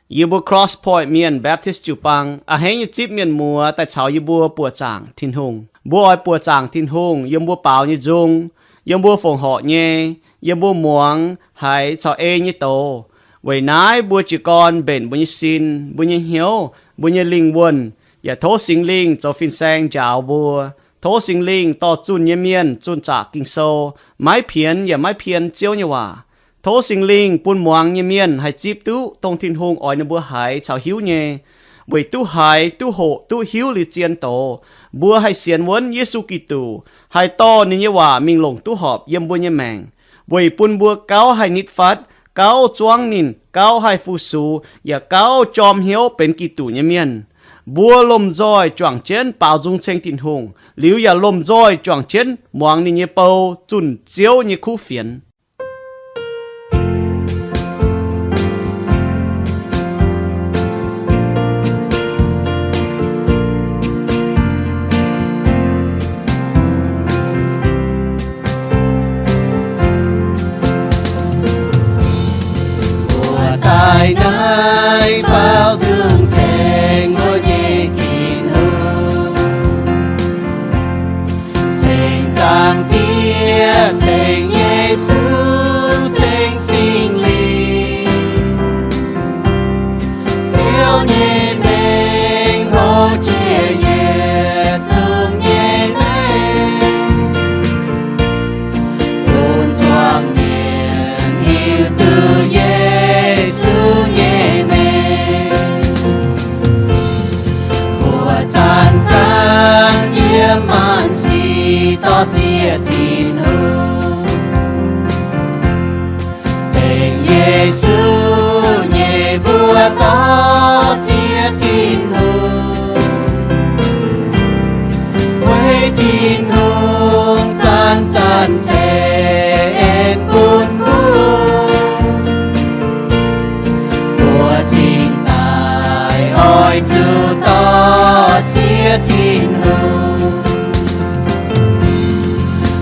Yie mbuo Cross Point Mienh Baptist jiu-baang a'hneiv nyei zipv mienh muoz daaih caux yie mbuo buoqc zaangc Tin-Hungh. Mbuo oix buoqc zaangc Tin-Hungh yiem mbuo baaux nyei nzung, yiem mbuo fongc horc nyei, yiem mbuo muangx haiz caux ei nyei doz. Weic naaiv mbuo jiez gorn mbenc mbuo nyei sin, mbuo nyei hnyouv, mbuo nyei lingh wuonh, yaac tov Singx Lingh zoux fin-saeng njaaux mbuo. Tov Singx Lingh dorh zunh nyei mienh zunh zaqc Ging-Sou, maiv pienx yaac maiv pien Ziouv nyei waac. Tov Singx Lingh bun muangx nyei mienh haih zipv duqv dongh Tin-Hungh oix ninh mbuo haiz caux hiuv nyei, weic duqv haiz, duqv hoqc, duqv hiuv liuz zien doz, mbuo haih sienx wuonv Yesu Giduc, haih dorh ninh nyei waac mingh longc duqv horpc yiem mbuo nyei maengc, weic bun mbuo gauh haih nitv fatv, gauh zuangv ninh, gauh haih fu-sux, yaac gauh jorm hnyouv benx Giduc nyei mienh. Mbuo lomh nzoih juangc jienv baaux nzung ceng Tin-Hungh, liuz yaac lomh nzoih juangc jienv muangx ninh nyei bou zunh Ziouv nyei kuv fienx. Mbuo daaih naaiv baaux nzung ceng mbuo nyei Tin-Hungh, ceng Zaangc Diex, ceng Yesu, ceng Singx Lingh. Ziouv nyei mengh hoc jiex yietc zungv nyei mengh, bun zuangx mienh hiuv duqv Yesu nyei mengh. Mbuo zanc zanc yiem maanc sic dorh ziex Tin-Hungh. Dengc Yesu nyei mbuo dorh ziex Tin-Hungh. Weic Tin-Hungh zanc zanc ceix en bun mbuo, mbuo cingx daaih oix zuqc dorh ziex Tin-Hungh.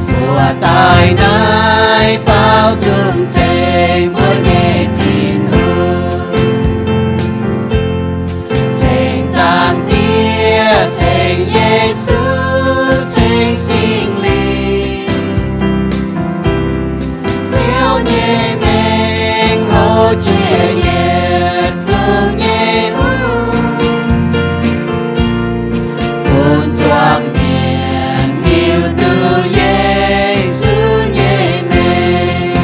Mbuo daaih naaiv baaux nzung ceng mbuo nyei Tin-Hungh, ceng Zaangc Diex, ceng Yesu, ceng Singx Lingh. Ziouv nyei mengh hoc jiex yietc zungv nyei hungh, bun zuangx mienh hiuv duqv Yesu nyei mengh.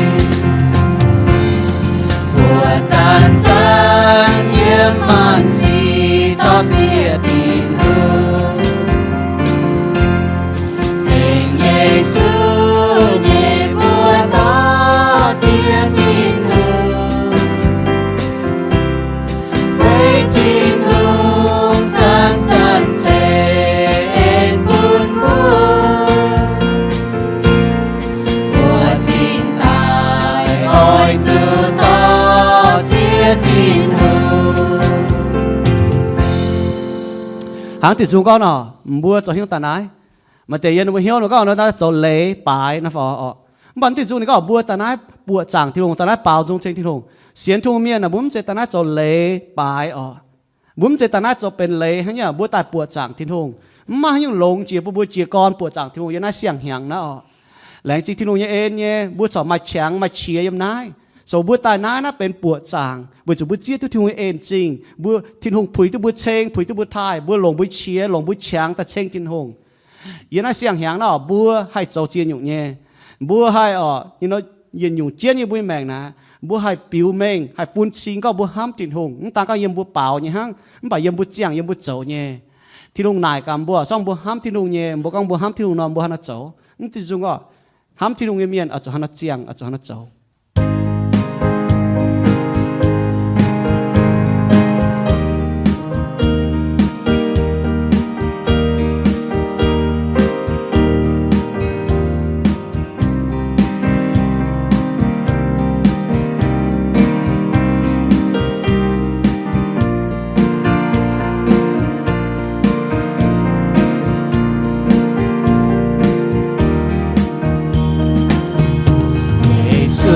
Mbuo zanc zanc yiem maanc sic dorh ziex Tin-Hungh. Dengc Yesu nyei mbuo dorh ziex Tin-Hungh. Weic Tin-Hungh zanc zanc ceix en bun mbuo, mbuo cingx daaih oix zuqc dorh ziex Tin-Hungh. Hnangv diuh nzung gorngv nor, mbuo zoux hnyouv daaih naaiv. Maaih deix yiem ninh mbuo hnyouv nor gorngv nor, zoux leiz baaix nor fai oc. Mv baac diuh nzung ninh gorngv mbuo daaih naaiv buoqc zaangc Tin-Hungh, daaih naaiv baaux nzung ceng Tin-Hungh. Sienx Tin-Hungh mienh aah, mbuo mv zeiz daaih naaiv zoux leiz baaix oc. Mbuo mv zeiz daaih naaiv zoux benx leiz hnangv nyei, mbuo daaih buoqc zaangc Tin-Hungh. Mv maaih haaix nyungc longx jiex bun mbuo jiez gorn buoqc zaangc Tin-Hungh yiem naaiv siang-hnyangx naaiv oc. Laengz zingh Tin-Hungh nyei en nyei, mbuo corc maaih qangx maaih qiex yiem naaiv. Zoux mbuo daaih naaiv, naaiv benx buoqc zaangc weic zuqc mbuo zieqv duqv Tin-Hungh nyei en-zingh. Mbuo, Tin-Hungh puix duqv mbuo ceng, puix duqv mbuo taaih, mbuo longc mbuo qiex, longc mbuo qangx daaih ceng Tin-Hungh. Yiem naaiv siang-hnyangx naaiv oc, mbuo haih zoux ziex nyungc nyei. Mbuo haih oc, yietc nyungc jienv yiem mbuo nyei maengc naaiv, mbuo haih biux mengh, haih bun cing gorngv mbuo hnamv Tin-Hungh. Mv daan gorngv yiem mbuo baaux nyei hnangv, mv baac yiem mbuo ziangh, yiem mbuo zoux nyei. Tin-Hungh naaic gaax mbuo, se gorngv mbuo hnamv Tin-Hungh nyei, mbuo gorngv mbuo hnamv Tin-Hungh nor, mbuo hnangv naaiv zoux. Mv diuh nzung oc, hnamv Tin-Hungh nyei mienh oix zuqc hnangv naaiv ziangh, oix zuqc hnangv naaiv zoux. Yesu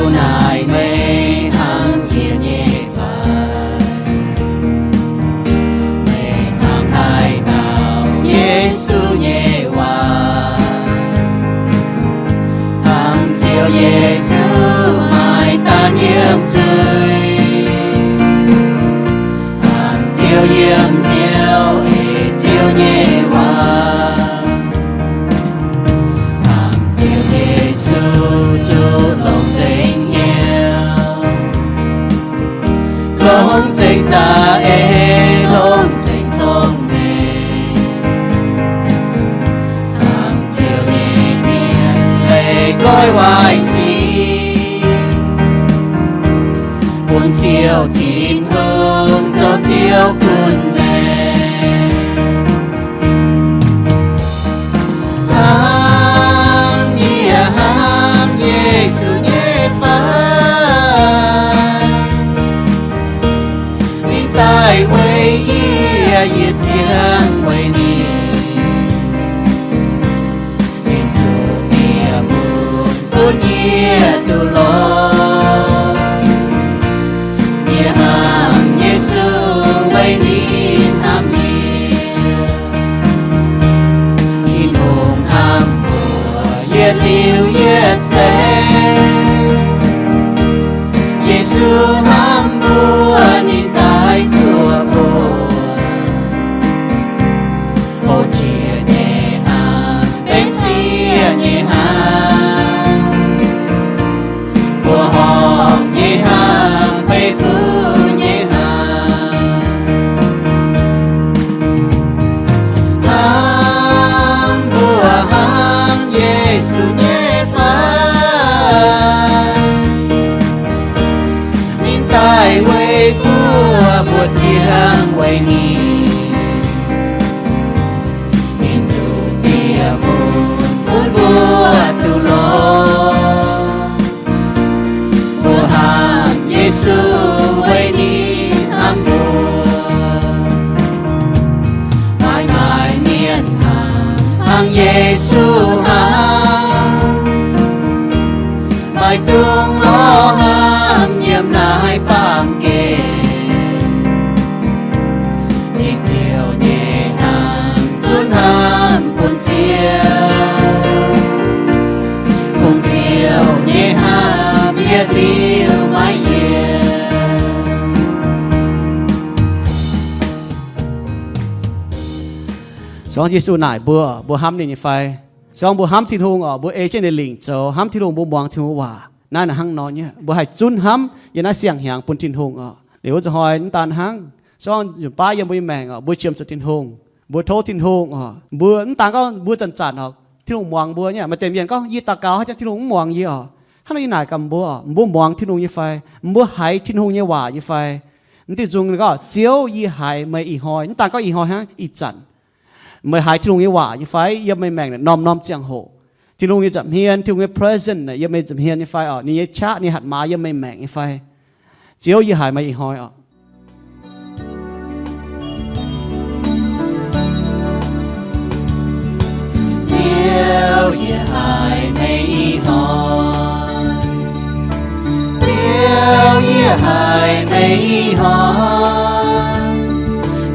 Za'eix longx nzengc cong-mengh, hnamv Ziouv nyei mienh leiz goiv waaic sic, bun Ziouv Tin-Hungh zoux Ziouv gunv maengc. Hnamv yie, hnamv Yesu nyei fai? Ninh daaih weic yie, yie ziangh weic ninh. Ninh zuqc bieqc mun bun yie duqv lorz. Yie hnamv Yesu weic ninh hnamv yie. Tin-Hungh hnamv mbuo yietc liuz yietc seix. Yesu hnamv mbuo, ninh daaih zuoqc mbuo. Houv jiex nyei hnamv, benx sieqv nyei hnamv. Mbuo horpc nyei hnamv, beiv fun nyei hnamv. Hnamv mbuo hnamv Yesu nyei fai? Ninh daaih weic mbuo, mbuo ziangh weic ninh. Ninh zuqc bieqc mun bun mbuo duqv lorz. Mbuo hnamv Yesu weic ninh hnamv mbuo. Maaih maaih mienh hnangv, hnangv Yesu hnangv, maiv dungx lorz hnamv yiem naaiv baamh gen. Zipv Ziouv nyei hnamv, zunv hnamv bun Ziouv, bun Ziouv nyei hnamv yietc liuz maiv yienc. Sorng Yesu naaic mbuo, mbuo hnamv ninh nyei fai? Sorng mbuo hnamv Tin-Hungh oc, mbuo ei jienv ninh lingc zoux, hnamv Tin-Hungh, mbuo muangx Tin-Hungh waac. Naaiv naaic hnangv nor nyei, mbuo haih zunv hnamv yiem naaiv siang-hnyangx bun Tin-Hungh oc. Liuz wuov zanc hnoi mv daan hnangv, sorng nzunc baav yiem mbuo nyei maengc oc, mbuo qiemx zuqc Tin-Hungh, mbuo tov Tin-Hungh oc. Mbuo mv daan gorngv mbuo zanc-zanc oc, Tin-Hungh muangx mbuo nyei. Maaih deix mienh gorngv, yie daux gaux haaix zanc Tin-Hungh mv muangx yie oc? Hnangv nor yie naaic gaax mbuo oc, mbuo muangx Tin-Hungh nyei fai? Mbuo haiz Tin-Hungh nyei waac nyei fai? Mv dingh zungh gorngv, Ziouv, yie haiz meih ih hnoi. Mv daan gorngv ih hnoi hnangv, ih zanc meih haiz Tin-Hungh nyei waac nyei fai yiem meih maengc norm-norm ziangh hoc? Tin-Hungh nyei nza'hmien, Tin-Hungh nyei presence yiem meih nza'hmien nyei fai oc? Ninh nyei qaqv, ninh hatc maaz yiem meih maengc nyei fai? Ziouv, yie haiz meih ih hnoi oc. Ziouv, yie haiz meih ih hnoi. Ziouv, yie haiz meih ih hnoi.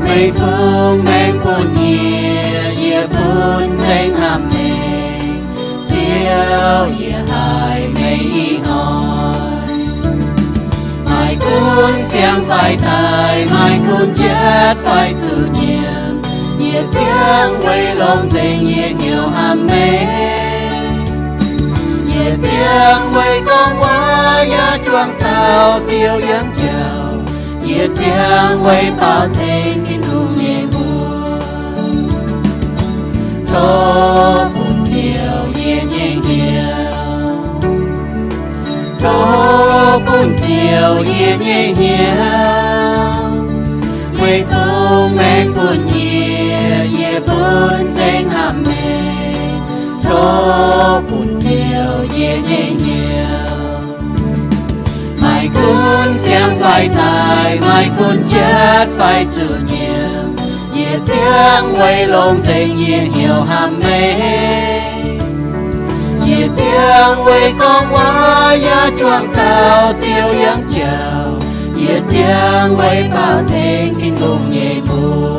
Meih fungx maengc bun yie, yie bun nzengc hnamv meih. Ziouv, yie haiz meih ih hnoi. Maaih gunv ziangh fai daaih, maaih gunv jatv fai zuqc nyiemc, yie ziangh weic longx nzengc, yie hnyouv hnamv meih. Yie ziangh weic gorngv waac yaac juangc caux Ziouv yangh jauv. Yie ziangh weic baaux nzengc Tin-Hungh nyei mbuox. Tov bun Ziouv yie nyei hnyouv. Tov bun Ziouv yie nyei hnyouv. Meih fungx maengc bun yie, yie bun nzengc hnamv meih. Tov bun Ziouv yie nyei hnyouv. Maaih gunv ziangh fai daaih, maaih gunv jatv fai zuqc nyiemc, yie ziangh weic longx nzengc, yie hnyouv hnamv meih. Yie ziangh weic gorngv waac yaac juangc caux Ziouv yangh jauv. Yie ziangh weic baaux nzengc Tin-Hungh nyei mbuox.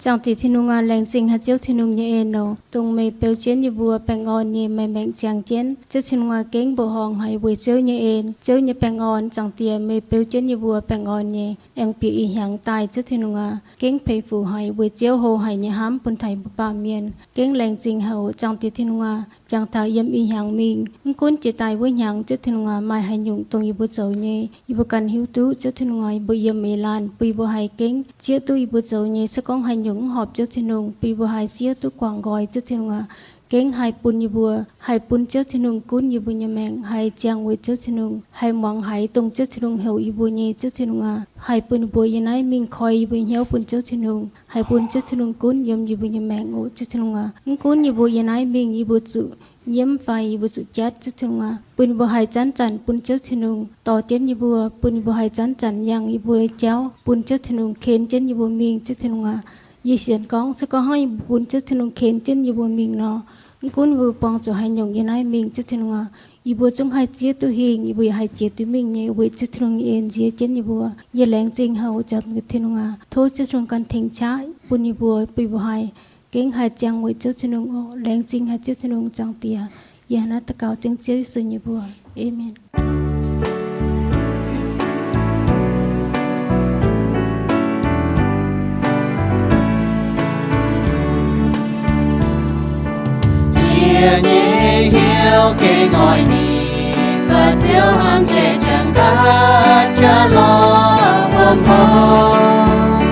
Zaangc Diex Tin-Hungh aac, laengz zingh haic Ziouv Tin-Hungh nyei en oc, dongh meih beu jienv yie mbuo baengh orn nyei, meih maengc ziangx jienv. Ziouv Tin-Hungh aac, gengh mbuoqc horngc haic weic Ziouv nyei en, Ziouv nyei baengh orn. Zaangc Diex, meih beu jienv yie mbuo baengh orn nyei, aengx bieqc ih hnyangx daaih. Ziouv Tin-Hungh aac, gengh peix fuc haic weic Ziouv hlo haic nyei hnamv bun taux mbuo baamh mienh. Gengh laengz zingh haic oc, Zaangc Diex Tin-Hungh aac. jangx taux yiem ih hnyangx mingh. Mv gunv jiex daaih wuov hnyangx, Ziouv Tin-Hungh aac, maaih haaix nyungc dongh yie mbuo zoux nyei, yie mbuo ganh hiuv duqv, Ziouv Tin-Hungh aac, yie mbuo yiem eix laanh bun yie mbuo haih gengh zieqv duqv yie mbuo zoux nyei. Se gorngv haaix nyungc mv horpc Ziouv Tin-Hungh, bun yie mbuo haih zieqv duqv guangc nqoi, Ziouv Tin-Hungh aac, gengh haih bun yie mbuo, haih bun Ziouv Tin-Hungh gunv yie mbuo nyei maengc, haih ziangh weic Ziouv Tin-Hungh, haih muangx haiz dongh Ziouv Tin-Hungh heuc yie mbuo nyei, Ziouv Tin-Hungh aac. Haih bun yie mbuo yie naaiv mingh koi yie mbuo hnyouv bun Ziouv Tin-Hungh, haih bun Ziouv Tin-Hungh gunv yiem yie mbuo nyei maengc oc, Ziouv Tin-Hungh aac. Mv gunv yie mbuo yie naaiv mingh yie mbuo zuqc nyiemv fai yie mbuo zuqc jatv, Ziouv Tin-Hungh aac, bun yie mbuo haih zanc-zanc bun Ziouv Tin-Hungh dorh jienv yie mbuo, bun yie mbuo haih zanc-zanc yangh yie mbuo nyei jauv bun Ziouv Tin-Hungh ken jienv yie mbuo mingh, Ziouv Tin-Hungh aac. Yie sienx gorngv, se gorngv hnangv yie mbuo bun Ziouv Tin-Hungh ken jienv yie mbuo mingh nor, mv gunv yie mbuo buangh zuqc haaix nyungc yie naaiv mingh, Ziouv Tin-Hungh aac, yie mbuo zungv haih zieqv duqv hingh, yie mbuo yaac haih jiex duqv mingh nyei, weic Ziouv Tin-Hungh nyei en nziex jienv yie mbuo. Yie laengz zingh haic oc, Ziouv Tin-Hungh aac. Tov Ziouv Tin-Hungh ganh tengx qaqv bun yie mbuo, bun yie mbuo haih gengh haih ziangh weic Ziouv Tin-Hungh oc. Laengz zingh haic Ziouv Tin-Hungh, Zaangc Diex. Yie hnangv naaiv daux gaux dengv Ziouv Yesu nyei mbuox. Aamen. Yie nyei hnyouv gengh oix ninh, faaux Ziouv hnangv jai-jangx nqa'jaav lorh wuom hmong.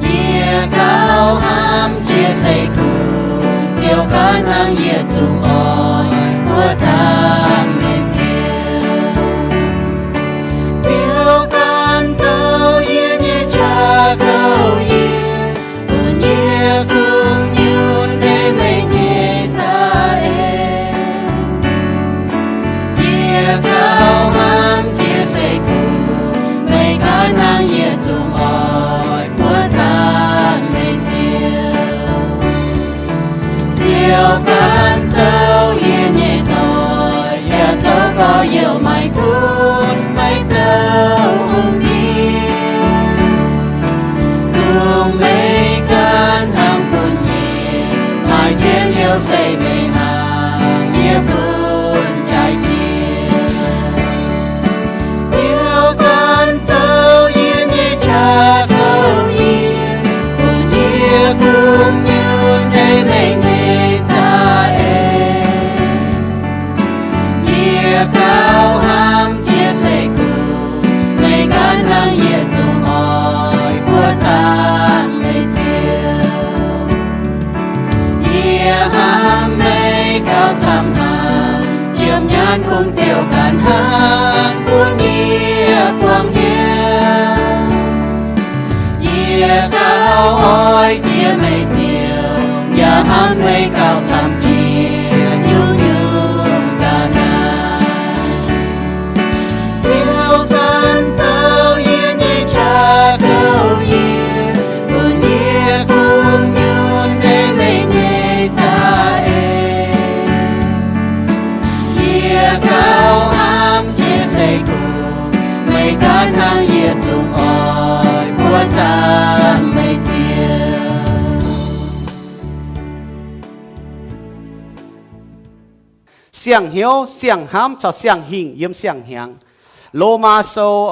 Yie gauh hnamv jiex seix kuv, Ziouv gaax hnangv yie zungv oix buoqv zaangc meih Ziouv. Ziouv ganh zoux yie nyei qaqv kouv yie, bun yie kungx nyunc ei meih nyei za'eix. Yie gauh hnamv jiex seix kuv, meih gaax hnangv yie zungv oix buoqv zaangc meih Ziouv. Ziouv ganh zoux yie nyei doic, yaac zoux gorx-youz maaih gunv maiv zoux hungh ndiev. Kungx meih ganh hnangv bun yie maaih jienv hnyouv se meih hnangv yie fun jaaix jiex. Ziouv ganh zoux yie nyei qaqv kouv yie, bun yie kungx nyunc ei meih nyei za'eix. Yie gauh hnamv jiex seix kuv, meih ganh hnangv yie zungv oix buoqv zaangc meih Ziouv. Yie hnamv meih gauh camv hnaangx, jiem nyaanh kungx Ziouv ganh hnangv bun yie buangh hieh. Yie gauh oix jiex meih Ziouv, yaac hnamv meih gauh camv jiex nyungc-nyungc ga'naaiv. Ziouv ganh zoux yie nyei qaqv kouv yie, bun yie kungx nyunc ei meih nyei za'eix. Yie gauh hnamv jiex seix kuv, meih ganh hnangv yie zungv oix buoqv zaangc meih Ziouv. Siang-hnyouv, siang-hnamv caux siang-hingh yiem siang-hnyangx. Lomaa Sou,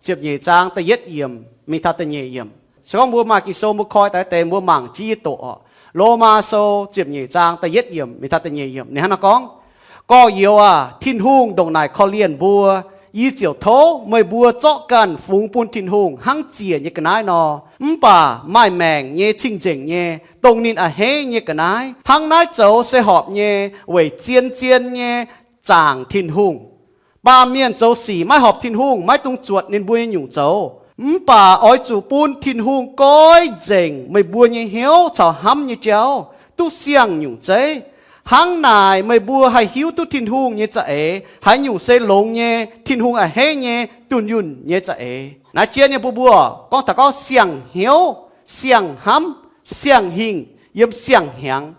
ziepc nyeic zaang da'yietv yiemc mingh taux da'nyeic yiemc. Se gorngv mbuo maaih Ging-Sou mbuo koi daaih deix mbuo mangc jienv yie doqc oc. Lomaa Sou ziepc nyeic zaang da'yietv yiemc mingh taux da'nyeic yiemc ninh hnangv naaiv gorngv, Gorx-youz aah! Tin-Hungh ndongc naaic korv-lienh mbuo. Yie ziouc tov meih mbuo zorqv ganh fungx bun Tin-Hungh hnangv ziec nyei ga'naaiv nor. Mv baac maaih maengc nyei cing-nzengc nyei, dongh ninh a'hneiv nyei ga'naaiv. Hnangv naaiv zoux se horpc nyei, weic zien-zien nyei zaangc Tin-Hungh. Baamh mienh zoux sic maiv horpc Tin-Hungh, maiv dungx zuotc ninh mbuo nyei nyungc zoux. Mv baac oix zuqc bun Tin-Hungh goiv nzengc meih mbuo nyei hnyouv caux hnamv nyei jauv duqv siang-nyungc zeiv. Hnangv naaic meih mbuo haih hiuv duqv Tin-Hungh nyei za'eix, haaix nyungc se longx nyei, Tin-Hungh a'hneiv nyei, dunh yunh nyei za'eix. Naaiv jien nyei mbuo mbuo gorngv taux gorngv siang-hnyouv, siang-hnamv, siang-hingh yiem siang-hnyangx.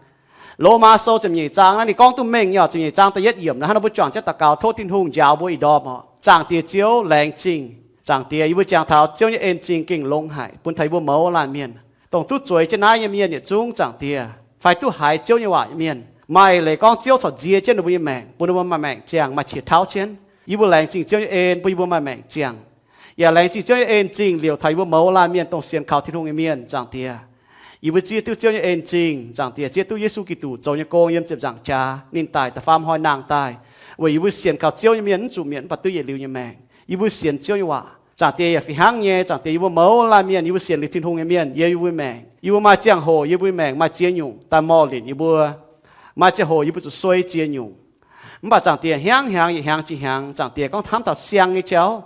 Lomaa Sou ziepc nyeic zaang naaiv ninh gorngv duqv mengh nyei oc. Ziepc nyeic zaang da'yietv yiemc naaiv hnangv nor mbuo juangc jienv daux gaux tov Tin-Hungh njaaux mbuo ih ndorm oc. Zaangc Diex Ziouv, laengz zingh. Zaangc Diex, yie mbuo jangx taux Ziouv nyei en zingh gengh longx haic bun taux yie mbuo mouz laanh mienh, dongh duqv zueiz jienv naaiv nyei mienh yietc zungv, Zaangc Diex, fai duqv haiz Ziouv nyei waac nyei mienh. Maaih leiz gorngv Ziouv corc nzie jienv ninh mbuo nyei maengc, bun ninh mbuo maaih maengc ziangh, maaih qiex tauv jienv. Yie mbuo laengz zingh Ziouv nyei en bun yie mbuo maaih maengc ziangh. Yaac laengz zingh Ziouv nyei en zingh liouc taux yie mbuo mouz laanh mienh dongh sienx kaux Tin-Hungh nyei mienh, Zaangc Diex. Yie mbuo zieqv duqv Ziouv nyei en zingh, Zaangc Diex, zieqv duqv Yesu Giduc zoux nyei gong yiem ziepc nzaangc jaax, ninh daic da'faam hnoi nangh daaih weic yie mbuo sienx kaux Ziouv nyei mienh, mv zuqc mietc mv baac duqv yietc liuz nyei maengc. Yie mbuo sienx Ziouv nyei waac. Zaangc Diex, yaac fih hnangv nyei, Zaangc Diex, yie mbuo mouz laanh mienh, yie mbuo sienx liuz Tin-Hungh nyei mienh, yie mbuo maengc, yie mbuo maaih ziangh hoc yie mbuo maengc maaih ziex nyungc daaih morh linc yie mbuo. Maaih ziangh hoc yie mbuo zuqc suei ziex nyungc. Mv baac Zaangc Diex, hnyangx-hnyangx yietc hnyangx jiex hnyangx, Zaangc Diex gorngv hnamv taux siang nyei jauv.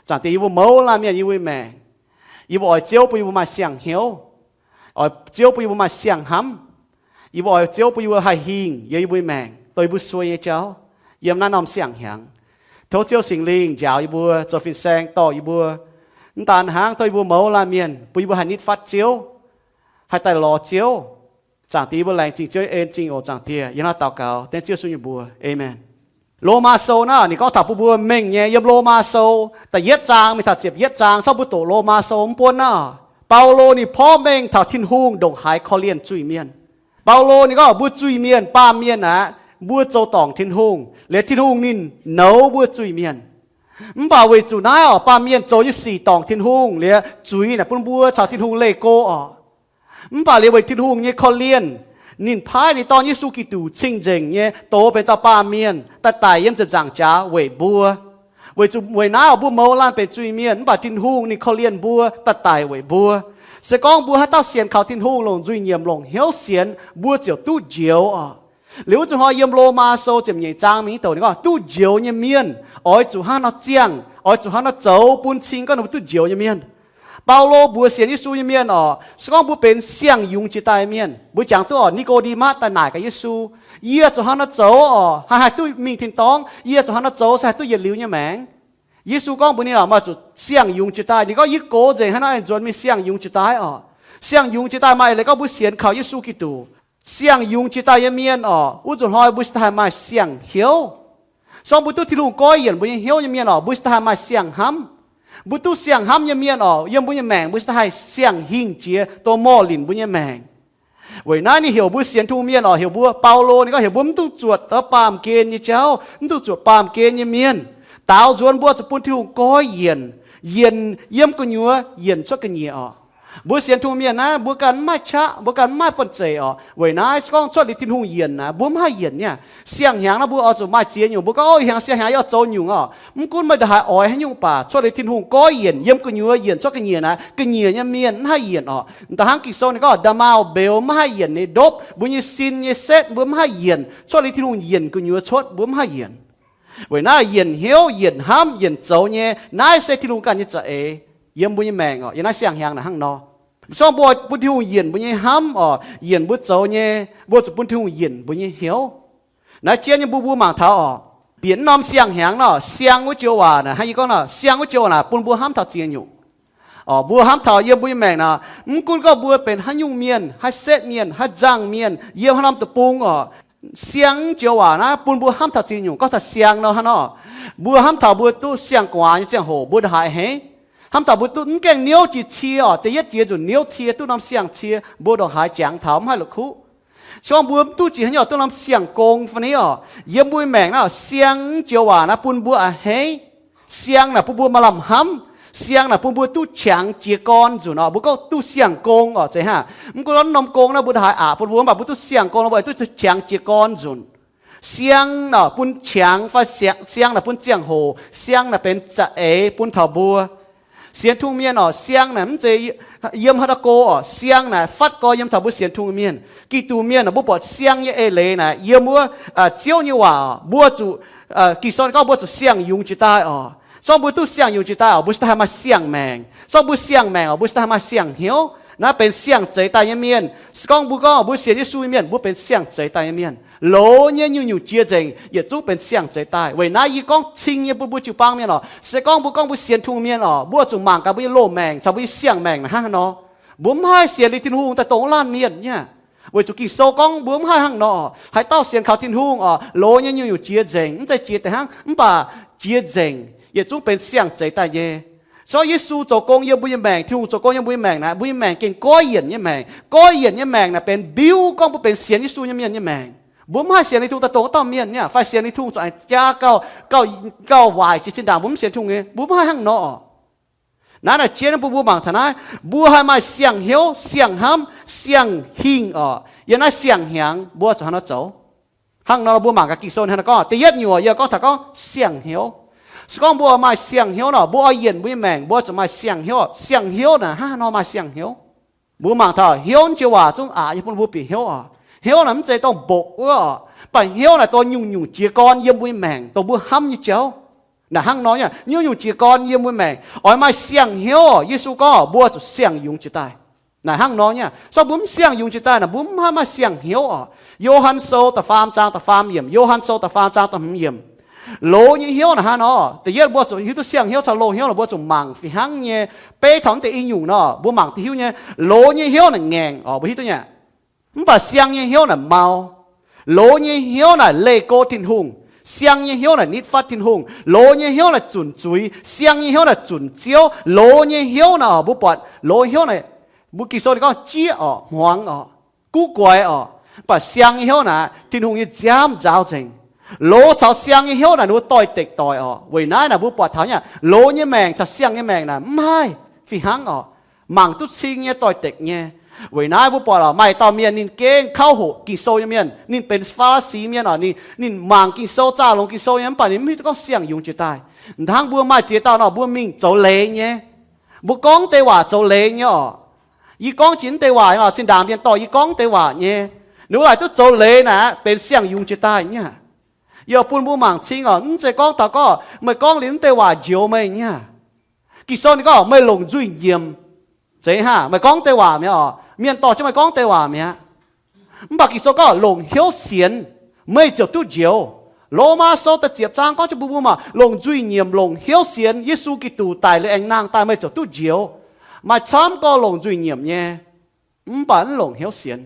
Zaangc Diex, yie mbuo mouz laanh mienh, yie mbuo maengc, yie mbuo oix Ziouv bun yie mbuo maaih siang-hnyouv, oix Ziouv bun yie mbuo maaih siang-hnamv. Yie mbuo oix Ziouv bun yie mbuo haih hingh yiem yie mbuo maengc, dongh yie mbuo suei nyei jauv, yiem naaiv norm siang-hnyangx. Tov Ziouv Singx Lingh njaaux yie mbuo, zoux fin-saeng dorh yie mbuo. Mv daan hnangv, tov yie mbuo mouz laanh mienh, bun yie mbuo haih nitv fatv Ziouv, haih daaih lorz Ziouv. Zaangc Diex, yie mbuo laengz zingh Ziouv nyei en zingh oc, Zaangc Diex. Yie hnangv daux gaux dengv Ziouv Yesu nyei mbuox, aamen. Lomaa Sou naaiv, ninh gorngv taux bun mbuo mengh nyei. Yiem Lomaa Sou da'yietv zaang mingh taux ziepc yietv zaang, corc mbuo doqc Lomaa Sou mv buonv naaiv, Baulo ninh porv mengh taux Tin-Hungh ndongc haaix korv-lienh zuiz-mienh. Baulo ninh gorngv mbuo zuiz-mienh, baamh mienh aqv, mbuo zoux dorngc Tin-Hungh, liuz Tin-Hungh ninh nouz mbuo zuiz-mienh. Mv baac weic zuqc naaiv oc, baamh mienh zoux nyei sic dorngc Tin-Hungh, liuz zuiz naaic bun mbuo caux Tin-Hungh leih go oc. Mv baac liuz weic Tin-Hungh nyei korv-lienh, ninh paaiv ninh Dorn Yesu Giduc cing-nzengc nyei doz benx dauh baamh mienh daaih daic yiem ziepc nzaangc jaax weic mbuo. Weic zuqc weic naaiv oc, mbuo mouz laanh benx zuiz-mienh, mv baac Tin-Hungh ninh korv-lienh mbuo daaih daic weic mbuo. Se gorngv mbuo haaix dauh sienx kaux Tin-Hungh, longc nzuih nyiemc, longc hnyouv sienx, mbuo ziouc duqv njoux oc. Liuz wuov zuqc hnoi yiem Lomaa Sou ziepc nyeic zaang mingh douc ninh gorngv duqv njoux nyei mienh oix zuqc hnangv nor ziangh, oix zuqc hnangv nor zoux bun cing gorngv ninh mbuo duqv njoux nyei mienh. Baulo mbuox sienx Yesu nyei mienh oc, se gorngv mbuo benx siang-yungz jiex daaih mienh, mbuo jangx duqv oc, Ni^ko^nde^matv daaih naaic gaax Yesu, yie zuqc hnangv nor zoux oc, haih haih duqv mingh tin-dorngv? Yie zuqc hnangv nor zoux se haih duqv yietc liuz nyei maengc? Yesu gorngv mbuox ninh oc, maaih zuqc siang-yungz jiex daaih. Ninh gorngv yie gox nzengc hnangv nor aengx nzuonx mingh siang-yungz jiex daaih oc. Siang-yungz jiex daaih maaih leiz gorngv mbuo sienx kaux Yesu Giduc, siang-yungz jiex daaih nyei mienh oc, wuov zuqc hnoi mbuo cingx daaih haih maaih siang-hnyouv. Se gorngv mbuo duqv Tin-Hungh goiv yienc mbuo nyei hnyouv nyei mienh oc, mbuo cingx daaih haih maaih siang-hnamv. Mbuo duqv siang-hnamv nyei mienh oc, yiem mbuo nyei maengc mbuo cingx daaih haih siang-hingh jiex, dongh morh linc mbuo nyei maengc. Weic naaiv ninh heuc mbuo sienx Tin-Hungh mienh oc, heuc mbuo, Baulo ninh gorngv heuc mbuo mv dungx zuotc baamh gen nyei jauv, mv dungx zuotc baamh gen nyei mienh. Daaux nzuonx mbuo zuqc bun Tin-Hungh goiv yienc, yienc yiem gu'nyuoz yienc cuotv ga'nyiec oc. Mbuo sienx Tin-Hungh mienh naaiv, mbuo ganh mv maaih qaqv, mbuo ganh mv maaih banh zeic oc. Weic naaiv se gorngv cuotv liuz Tin-Hungh yienc naaic, mbuo mv haih yienc niaa. Siang-hnyangx naaiv mbuo oix zuqc maaih ziex nyungc, mbuo gorngv, o, ih hnyangx siang-hnyangx yie oix zoux nyungc oc. Mv gunv meih ndongc haaix oix haaix nyungc baac, cuotv liuz Tin-Hungh goiv yienc, yiem gu'nyuoz yienc cuotv ga'nyiec naaic, ga'nyiec nyei mienh mv haih yienc oc. Da'hnangv Ging-Sou ninh gorngv, nda'maauh mbeux maiv haih yienc ninh ndopv, mbuo nyei sin nyei setv mbuo mv haih yienc. Cuotv liuz Tin-Hungh yienc gu'nyuoz cuotv, mbuo mv haih yienc. Weic naaiv yienc hnyouv, yienc hnamv, yienc zoux nyei, naaiv se Tin-Hungh ganh nyei za'eix yiem mbuo nyei maengc oc. Yiem naaiv siang-hnyangx naaic hnangv nor, se gorngv mbuo bun Tin-Hungh yienc mbuo nyei hnamv oc, yienc mbuo zoux nyei, mbuo zuqc bun Tin-Hungh yienc mbuo nyei hnyouv. Naaiv jienv nyei mbuo, mbuo mangc taux oc, bieqc mv norm siang-hnyangx nor, siang wuov joux waac naaic, hnangv yie gorngv nor, siang wuov joux waac naaic bun mbuo hnamv taux ziex nyungc. Oc, mbuo hnamv taux yiem mbuo nyei maengc naaic, mv gunv gorngv mbuo benx haaix nyungc mienh, haaix setv mienh, haaix nzangh mienh, yiem haaix norm deic-bung oc, siang wuov joux waac naaiv bun mbuo hnamv taux ziex nyungc. Gorngv taux siang nor hnangv nor, mbuo hnamv taux mbuo duqv siang-gu'nguaaz nyei ziangh hoc mbuo ndongc haaix heix. Hnamv taux mbuo duqv mv gaengh niouv jiex cie oc, da'yietv jiex nzunc niouv cie, duqv norm siang-cie, mbuo ndongc haaix jangx taux mv haih la'kuqv. Se gorngv mbuo mv duqv jiex haaix nyungc, duqv norm siang-gong fai ni oc, yiem mbuo maengc naaiv oc, siang wuov joux waac naaiv bun mbuo a'hneiv. Siang naaic bun mbuo maaih lamh hnamv. Siang naaic bun mbuo duqv qangx jiez gorn nzunc oc. Mbuo gorngv duqv siang-gong oc, zeiz hnangv. Mv gunv norm gong naaiv mbuo ndongc haaix aqc bun mbuo, mv baac mbuo duqv siang-gong nor mbuo duqv qangx jiez gorn nzunc. Siang naaic bun qangx fai siang, siang naaic bun ziangh hoc, siang naaic benx za'eix bun taux mbuo. Sienx Tin-Hungh mienh oc, siang naaic mv zeiz yiem haaix dauh go oc. Siang naaic fatv gorx yiem taux mbuo sienx Tin-Hungh mienh. Giduc mienh naaic, mbuo buatc siang nyei eix leiz naaic yiem wuov Ziouv nyei waac oc, mbuo zuqc, Ging-Sou gorngv mbuo zuqc siang-yungz jiex daaih oc. Se gorngv mbuo duqv siang-yungz jiex daaih oc, mbuo cingx daaih haih maaih siang-maengc. Se gorngv mbuo siang-maengc oc, mbuo cingx daaih haih maaih siang-hnyouv. Naaiv benx siang-zeix daaih nyei mienh. Se gorngv mbuo gorngv mbuo sienx Yesu nyei mienh, mbuo benx siang-zeix daaih nyei mienh. Loz nyei nyungc-nyungc jiex nzengc yietc zungv benx siang-zeix daaih. Weic naaiv yie gorngv cing nyei bun mbuo jiu-baang mienh oc, se gorngv mbuo gorngv mbuo sienx Tin-Hungh mienh oc, mbuo zuqc mangc gaax mbuo nyei loz-maengc caux mbuo nyei siang-maengc naaic hnangv haaix nor. Mbuo mv haih sienx liuz Tin-Hungh daaih dongh wuov laanh mienh nyei. Weic zuqc Ging-Sou gorngv mbuo mv haih hnangv nor. Haaix dauh sienx kaux Tin-Hungh oc, loz nyei nyungc-nyungc jiex nzengc, mv zeiz jiex deix hnangv, mv baac jiex nzengc yietc zungv benx siang-zeix daaih nyei. Se gorngv Yesu zoux gong yiem mbuo nyei maengc, Tin-Hungh zoux gong yiem mbuo nyei maengc naaic, mbuo nyei maengc gengh goiv yienc nyei maengc. Goiv yienc nyei maengc naaic benx mbiuv gorngv mbuo benx sienx Yesu nyei mienh nyei maengc. Mbuo mv haih sienx liuz Tin-Hungh daaih dongh wuov dauh mienh nyei, fai sienx liuz Tin-Hungh zuqc aengx jaa gauh, gauh, gauh waaic jiex zinh ndaangc mbuo mv sienx Tin-Hungh nyei. Mbuo mv haih hnangv nor oc. Naaiv naaic jien bun mbuo mangc taux naaiv, mbuo haih maaih siang-hnyouv, siang-hnamv, siang-hingh oc. Yiem naaiv siang-hnyangx mbuo zuqc hnangv nor zoux. Hnangv nor mbuo mangc gaax Ging-Sou hnangv nor gorngv, da'yietv nyungc yie gorngv taux gorngv siang-hnyouv. Se gorngv mbuo maaih siang-hnyouv nor, mbuo oix yienc mbuo nyei maengc, mbuo zuqc maaih siang-hnyouv. Siang-hnyouv naaic hnangv haaix nor maaih siang-hnyouv? Mbuo mangc taux hnyouv nyei waac zungv aqc nyei bun mbuo bieqc hnyouv oc. Hnyouv naaic mv zeiz dongh mbokv wuov oc, mv baac hnyouv naaic dongh nyungc-nyungc jiez gorn yiem mbuo nyei maengc, dongh mbuo hnamv nyei jauv. Naaic hnangv nor nyungc-nyungc jiez gorn yiem mbuo maengc oix maaih siang-hnyouv oc. Yesu gorngv mbuo zuqc siang-yungz jiez daaih. Naaic hnangv nor nyei, se gorngv mbuo mv siang-yungz jiez daaih naaic, mbuo mv haih maaih siang-hnyouv oc. Yo^han Sou da'faam zaang da'faam yiemc, Yo^han Sou da'faam zaang da'hmz yiemc. Loz nyei hnyouv naaic hnangv nor, da'yietv mbuo zuqc hiuv duqv siang-hnyouv caux loz-hnyouv naaic, mbuo zuqc mangc fih hnangv nyei. Beiv taux naaiv deix i nyungc nor, mbuo mangc duqv hiuv nyei. Loz nyei hnyouv naaic ngaengc oc, mbuo hiuv duqv nyei. Mv baac siang nyei hnyouv naaic mau. Loz nyei hnyouv naaic leih go Tin-Hungh. Siang nyei hnyouv naaic nitv fatv Tin-Hungh. Loz nyei hnyouv naaic zunc zuiz. Siang nyei hnyouv naaic zunc Ziouv. Loz nyei hnyouv naaic oc, mbuo buatc loz hnyouv naaic, mbuo Ging-Sou ninh gorngv jieqv oc, hmuangx oc, guv guaix oc. Mv baac siang nyei hnyouv naaic Tin-Hungh nyei nziaamv nzaaux nzengc. Loz caux siang nyei hnyouv naaic ninh mbuo doix-dekc doic oc. Weic naaiv naaic mbuo buatc taux nyei, loz nyei maengc caux siang nyei maengc naaic mv haih fih hnangv oc, mangc duqv cing nyei, doix-dekc nyei. Weic naaiv mbuo buatc oc, maaih dauh mienh ninh gengh kauv hoqc Ging-Sou nyei mienh, ninh benx Faa^li^si mienh oc, ninh mangc Ging-Sou, zaah longx Ging-Sou nyei, mv baac ninh mv hiuv duqv gorngv siang-yungz jiez daaih. Hnangv mbuo maaih ziex dauh nor, mbuo mingh zoux leiz nyei, mbuo gorngv deix waac zoux leiz nyei oc. Yie gorngv jiex naaiv deix waac oc, zinh ndaangc mienh dorh yie gorngv deix waac nyei, ninh mbuo laaic duqv zoux leiz naaic benx siang-yungz jiez daaih nyei. Yie bun mbuo mangc cing oc, mv zeiz gorngv taux gorngv meih gorngv liuz naaiv deix waac njoux meih nyei. Ging-Sou ninh gorngv meih longc nzuih nyiemc. Zeiz hnangv meih gorngv deix waac mi'aqv oc, mienh dorh jienv meih gorngv deix waac mi'aqv. Mv baac Ging-Sou gorngv longc hnyouv sienx, meih ziouc duqv njoux. Lomaa Sou da'ziepc zaang gorngv jienv bun mbuo mangc, longc nzuih nyiemc, longc hnyouv sienx Yesu Giduc daic liuz aengx nangh daaih, meih ziouc duqv njoux. Maaih camv gorngv longc nzuih nyiemc nyei, mv baac mv longc hnyouv sienx.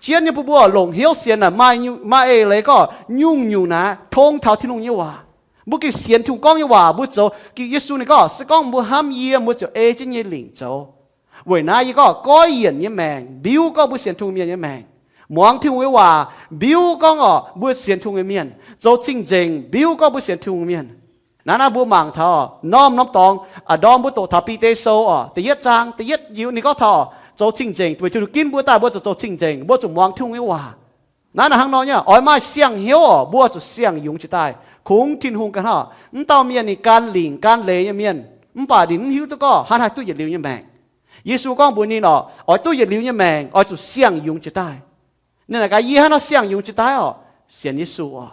Jienv nyei bun mbuo longc hnyouv sienx naaic, maaih eix leiz gorngv nyungc-nyungc naaic tong taux Tin-Hungh nyei waac. Mbuo gengh sienx Tin-Hungh gorngv nyei waac, mbuo zoux. Ging, Yesu ninh gorngv, se gorngv mbuo hnamv yie, mbuo ziouc ei jienv nyei lingc zoux. Weic naaiv yie gorngv goiv yienc nyei maengc mbiuv gorngv mbuo sienx Tin-Hungh mienh nyei maengc. Muangx Tin-Hungh nyei waac mbiuv gorngv oc mbuo sienx Tin-Hungh nyei mienh. Zoux cing-nzengc mbiuv gorngv mbuo sienx Tin-Hungh mienh. Naaiv naaiv mbuo mangc taux norm-norm dorngx, aa, ndorm mbuo doqc taux Bide Sou oc, da'yietv zaang, da'yietv yiemc ninh gorngv taux zoux cing-nzengc, weic Tin-Hungh ginv mbuo daaih mbuo zuqc zoux cing-nzengc, mbuo zuqc muangx Tin-Hungh nyei waac. Naaiv naaic hnangv nor nyei, oix maaih siang-hnyouv oc, mbuo zuqc siang-yungz jiez daaih. Kungx Tin-Hungh ganh hnangv. Mv dauh mienh ninh gan lingc gan leiz nyei mienh, mv baac ninh mv hiuv duqv gorngv hnangv haaix duqv yietc liuz nyei maengc. Yesu gorngv mbuox ninh oc, oix duqv yietc liuz nyei maengc oix zuqc siang-yungz jiez daaih. Ninh naaic gaax, yie hnangv nor siang-yungz jiez daaih oc, sienx Yesu oc.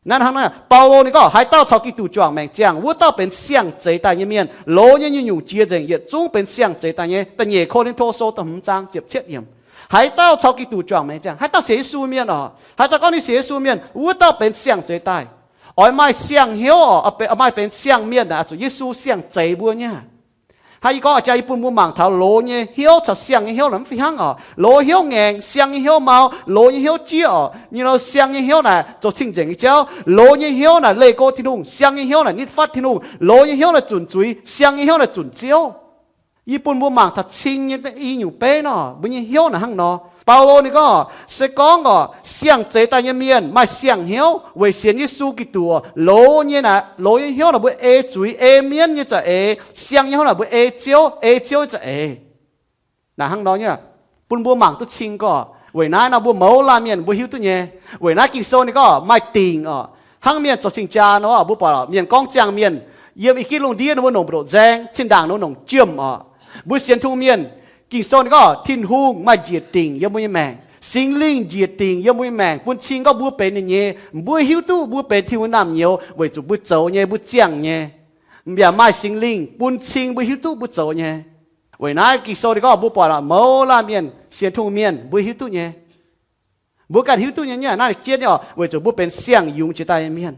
Naaiv hnangv naaic, Baulo ninh gorngv haaix dauh caux Giduc juangc maengc ziangh, wuov dauh benx siang-zeix daaih nyei mienh. Loz nyei nyungc-nyungc jiex nzengc yietc zungv benx siang-zeix daaih nyei. Da'nyeic Ko^lin^to Sou da'hmz zaang ziepc cietv yiemc. Haaix dauh caux Giduc juangc maengc ziangh, haaix dauh sienx Yesu mienh oc, haaix dauh gorngv ninh sienx Yesu mienh, wuov dauh benx siang-zeix daaih. Oix maaih siang-hnyouv oc, maaih benx siang-mienh naaic zuqc Yesu siang-zeix mbuo nyei. Hnangv yie gorngv a'jang yie bun mbuo mangc taux loz nyei hnyouv caux siang nyei hnyouv naaic mv fih hnangv oc. Loz hnyouv ngaengc, siang nyei hnyouv mau. Loz nyei hnyouv jieqv oc, nyei loz siang nyei hnyouv naaic zoux cing-nzengc nyei jauv. Loz nyei hnyouv naaic leih go Tin-Hungh, siang nyei hnyouv naaic nitv fatv Tin-Hungh. Loz nyei hnyouv naaic zunc zuiz, siang nyei hnyouv naaic zunc Ziouv. Yie bun mbuo mangc taux cing nyei i nyungc beiv nor, mbuo nyei hnyouv naaic hnangv nor. Baulo ninh gorngv, se gorngv oc, siang-zeix daaih nyei mienh maaih siang-hnyouv weic sienx Yesu Giduc, loz nyei naaic, loz nyei hnyouv naaic mbuo ei zuiz, ei mienv nyei za'eix. Siang nyei hnyouv naaic mbuo ei Ziouv, ei Ziouv nyei za'eix. Naaic hnangv nor nyei, bun mbuo mangc duqv cing gorx. Weic naaiv nor mbuo mouz laanh mienh mbuo hiuv duqv nyei. Weic naaiv Ging-Sou ninh gorngv maaih dingc oc. Hnangv mienh zoux cing-jaa nor, mbuo buatc mienh gorngv ziangh mienh, yiem i gitv lungh ndiev ninh mbuo nongc mbu'ndongc nzaeng, zinh ndaangc ninh mbuo nongc jiemh oc. Mbuo sienx Tin-Hungh mienh, Ging-Sou ninh gorngv Tin-Hungh maaih njiec dingc yiem mbuo nyei maengc. Singx Lingh njiec dingc yiem mbuo nyei maengc, bun cing gorngv mbuo benx ninh nyei. Mbuo hiuv duqv mbuo benx Tin-Hungh naamh nyouz weic zuqc mbuo zoux nyei, mbuo ziangh nyei. Yaac maaih Singx Lingh bun cing mbuo hiuv duqv mbuo zoux nyei. Weic naaiv Ging-Sou ninh gorngv mbuo buatc mouz laanh mienh, sienx Tin-Hungh mienh, mbuo hiuv duqv nyei. Mbuo ganh hiuv duqv nyei. Naaiv jienv nyei oc, weic zuqc mbuo benx siang-yungz jiex daaih nyei mienh.